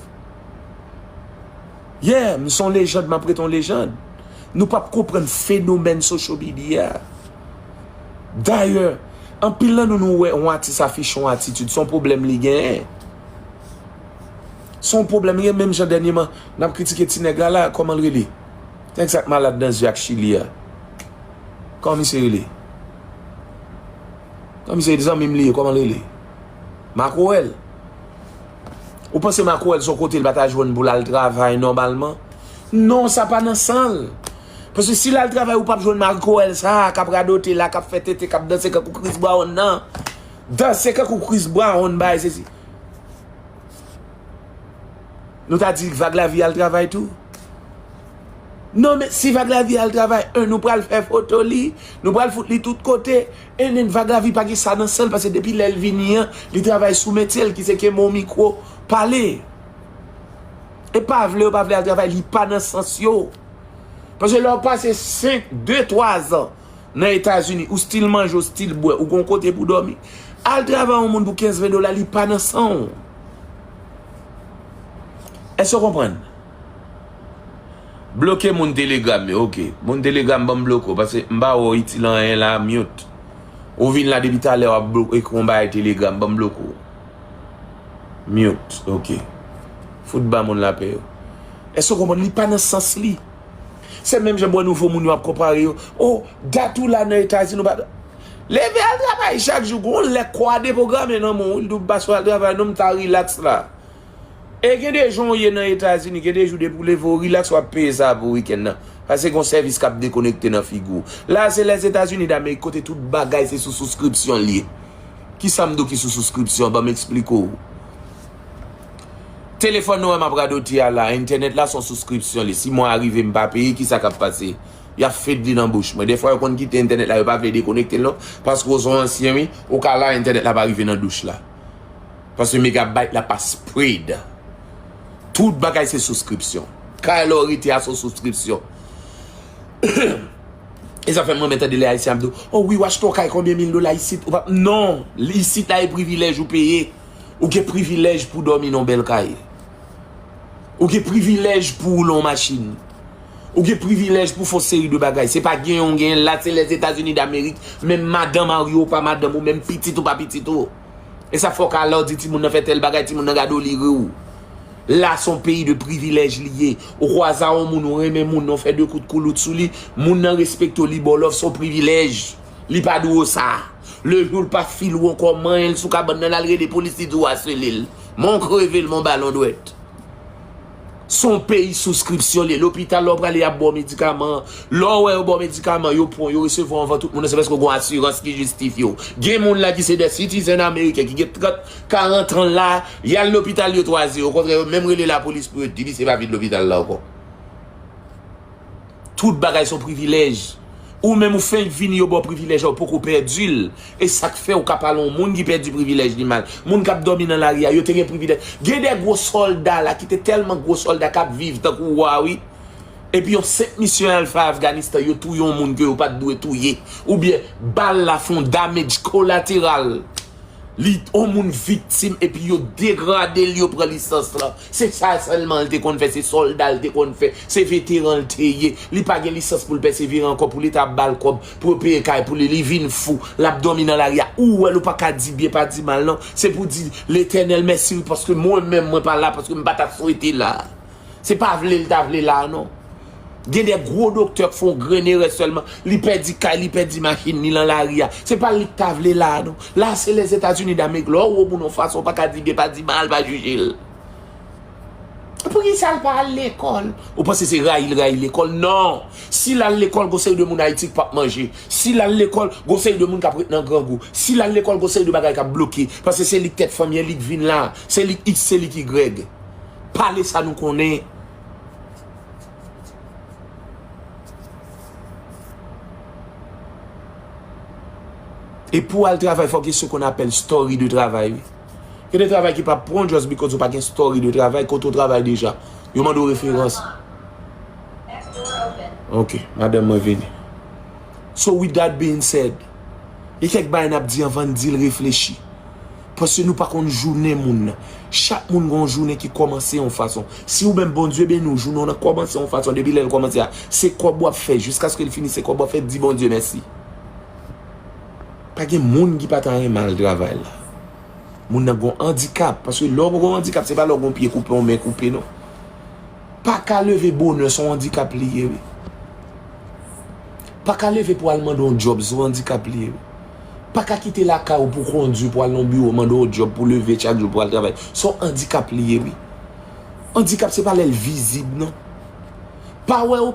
Yeah, m se yon lejand, m ap rete yon lejand. Nou p ap konprann fenomèn social media a. Dayè, anpil nan nou, nou wè yon atis afiche yon atitid, se yon pwoblèm li genyen. Se yon pwoblèm li ye, menm jan dènyèman, n ap kritike ti nèg la la, kòman l rele? Nèg sa k malad nan zye ak chili a. Kòman misye rele? Kòman misye, zanmi m li ye, kòman l rele? Makwèl. Ou panse Makwèl se yon kote l pa ta jwenn pou l al travay nòmalman? Non, sa pa nan san l. Paske si l al travay, ou p ap jwenn Makwèl sa a, k ap radote la, k ap fè tete, k ap danse kankou Chris Brown nan. Danse kankou Chris Brown, bay sesi. Nou ta di Vag Lavi al travay tou? Non, men si Vag Lavi al travay, en, nou pral fè foto li, nou pral fout li tout kote, e nen Vag Lavi pa gen sa nan san l, paske depi lè l vini an, li travay sou metye l, ki se kenbe yon mikwo, pale. E pa vle yo pa vle al travay, li pa nan sans yo. Paske lè w pase senk, de, twa zan nan Etazini, ou still manje, ou still bwè, ou gon kote pou dòmi. Al travay yon moun pou kenz, ven dola, li pa nan san w. Èske w konprann? Bloke moun Telegram yo, oke. Moun Telegram, ban m bloke w, paske m pa wè w itil anyen la, mute. Ou vin la depi talè, w ap blo-, ekri yon bagay Telegram, ban m bloke w. Mute, oke. Fout ba moun lapè yo. Èske w konprann? Li pa nan sans li. Se menm jan bò nouvo moun yo ap konpare yo. Oh, dat ou la nan Etazini, ou pa. Leve al travay chak jou. Gon lè kò a depwograme nan men w, wi, l di w pa sou al travay, non, m ta relax la. E gen de jan w ye nan Etazini, gen de jou depi w leve, w relax, w ap peye sa pou wikenn nan. Paske gon sèvis k ap dekonekte nan figi w. La, se Lèzetazini Damerik, kote tout bagay se sou souskripsyon l ye. Kisa m di w ki sou souskripsyon? Ban m eksplike w. Telefòn nou wè m ap radoti a la, entènèt la se yon souskripsyon li. Si mwa a rive m pa peye, kisa k ap pase? Y ap fed li nan bouch mwen. Defwa yo konn kite entènèt la, yo pa vle dekonekte l non. Paske w se yon ansyen, wi, ou ka la, entènèt la pa rive nan douch la. Paske megabayt la pa spread. Tout bagay se souskripsyon. Kay lè w rete a se yon souskripsyon. E sa fè m renmen tande lè Ayisyen ap di w, "Oh wi, w achte yon kay konbyen mil dola isit?" Ou pa, non, isit la e privilèj ou peye. Ou gen privilèj pou w dòmi nan yon bèl kay. Ou gen privilèj pou w woule yon machin. Ou gen privilèj pou w fè yon seri de bagay. Se pa genyen w genyen l la, se Lèzetazini Damerik. Menm madanm a w yo pa madanm ou, menm pitit ou pa pitit ou. E sa fè w ka la w di timoun nan fè tèl bagay, timoun nan gade w li ri w. La se yon peyi de privilèj li ye. Ou kwaze a yon moun, ou renmen moun nan, ou fè de kout koulout sou li, moun nan respekte w, li ba w love, se yon privilèj. Li pa di w sa. Le jou l pa file w ankò, manyen l sou kabann nan, l al rele polis, li di w asele l. Men w kreve l, men w ba l yon dwèt. Se yon peyi souskripsyon li ye. Lopital, lè w prale, y ap ba w medikaman. Lè w wè yo ba w medikaman, yo pran w, yo resevwa w anvan tout moun nan, se paske w gen yon asirans ki jistifye w. Gen moun la ki se de citizen ameriken, ki gen trant, karant an la, y al lopital, yo twaze. Okontrè, yo menm rele lapolis pou yo di li se pa vin lopital la ankò. Tout bagay se yon privilèj. Ou menm ou fenk vini, yo ba w privilèj la, ou poko pèdi l. E sa k fè ou ka pale yon moun ki pèdi privilèj li mal. Moun k ap dòmi nan lari a, yo te gen privilèj. Gen de gwo sòlda la ki te tèlman gwo sòlda k ap viv tankou wa, wi. Epi yon senp misyon Alfa Afganistan, yo touye yon moun ke yo pa t dwe touye. Oubyen bal la fè yon damage collateral. Li, yon moun viktim, epi yo degrade l, yo pran lisans lan. Se sa sèlman l te konn fè, se sòlda l te konn fè, se veteran l te ye. Li pa gen lisans pou l pèsevere ankò, pou Leta ap ba l kòb, pou yo peye kay pou li, li vin fou, l ap dòmi nan lari a. Ou wè l, ou pa ka di byen, pa di mal, non. Se pou di Letènèl mèsi, wi, paske mwen menm, mwen pa la, paske m pa ta swete la. Se pa vle l ta vle la a, non. Gen de gwo doktè k fè yon grenn erè sèlman. Li pèdi kay, li pèdi machin, li nan lari a. Se pa li k ta vle la a, non. La a, se Lèzetazini Damerik. Lè w wè yon moun yon fason, w pa ka di byen, pa di mal, pa jije l. Poukisa l pa al lekòl? Ou panse se rayi l rayi lekòl? Non! Si l al lekòl, gon seri de moun Ayiti k p ap manje. Si l al lekòl, gon seri de moun k ap ret nan grangou. Si l al lekòl, gon seri de bagay k ap bloke. Paske se li k tèt fanmi an, li k vin la. Se li k X, se li k Y. Pale sa nou konnen. E pou w al travay, fò w gen ce qu'on appelle story de travay, wi. Gen de travay ki p ap pran w just because ou pa gen story de travay, kote w travay deja. Yo mande w referans. Ok, madanm mwen vini. So, with that being said, gen kèk bagay n ap di anvan n di l, reflechi. Paske nou pa konn jounen moun nan. Chak moun gen yon jounen ki kòmanse yon fason. Si ou menm Bondye beni w, jounen w nan kòmanse yon fason, depi lè l kòmanse a, se kòb w ap fè, jiskaske l fini, se kòb w ap fè, di Bondye mèsi. Pa gen moun ki pa ta renmen al travay la. Moun nan gen yon andikap, paske lè w gen yon andikap, se pa lè w gen yon pye koupe, yon men koupe, non. Pa ka leve bonè, se yon andikap li ye, wi. Pa ka leve pou al mande yon djòb, se yon andikap li ye, wi. Pa ka kite lakay ou pou kondui, pou al nan yon biwo, mande yon djòb, pou leve chak jou, pou al travay. Se yon andikap li ye, wi. Andikap, se pa lè l vizib, non. Pa wè ou pa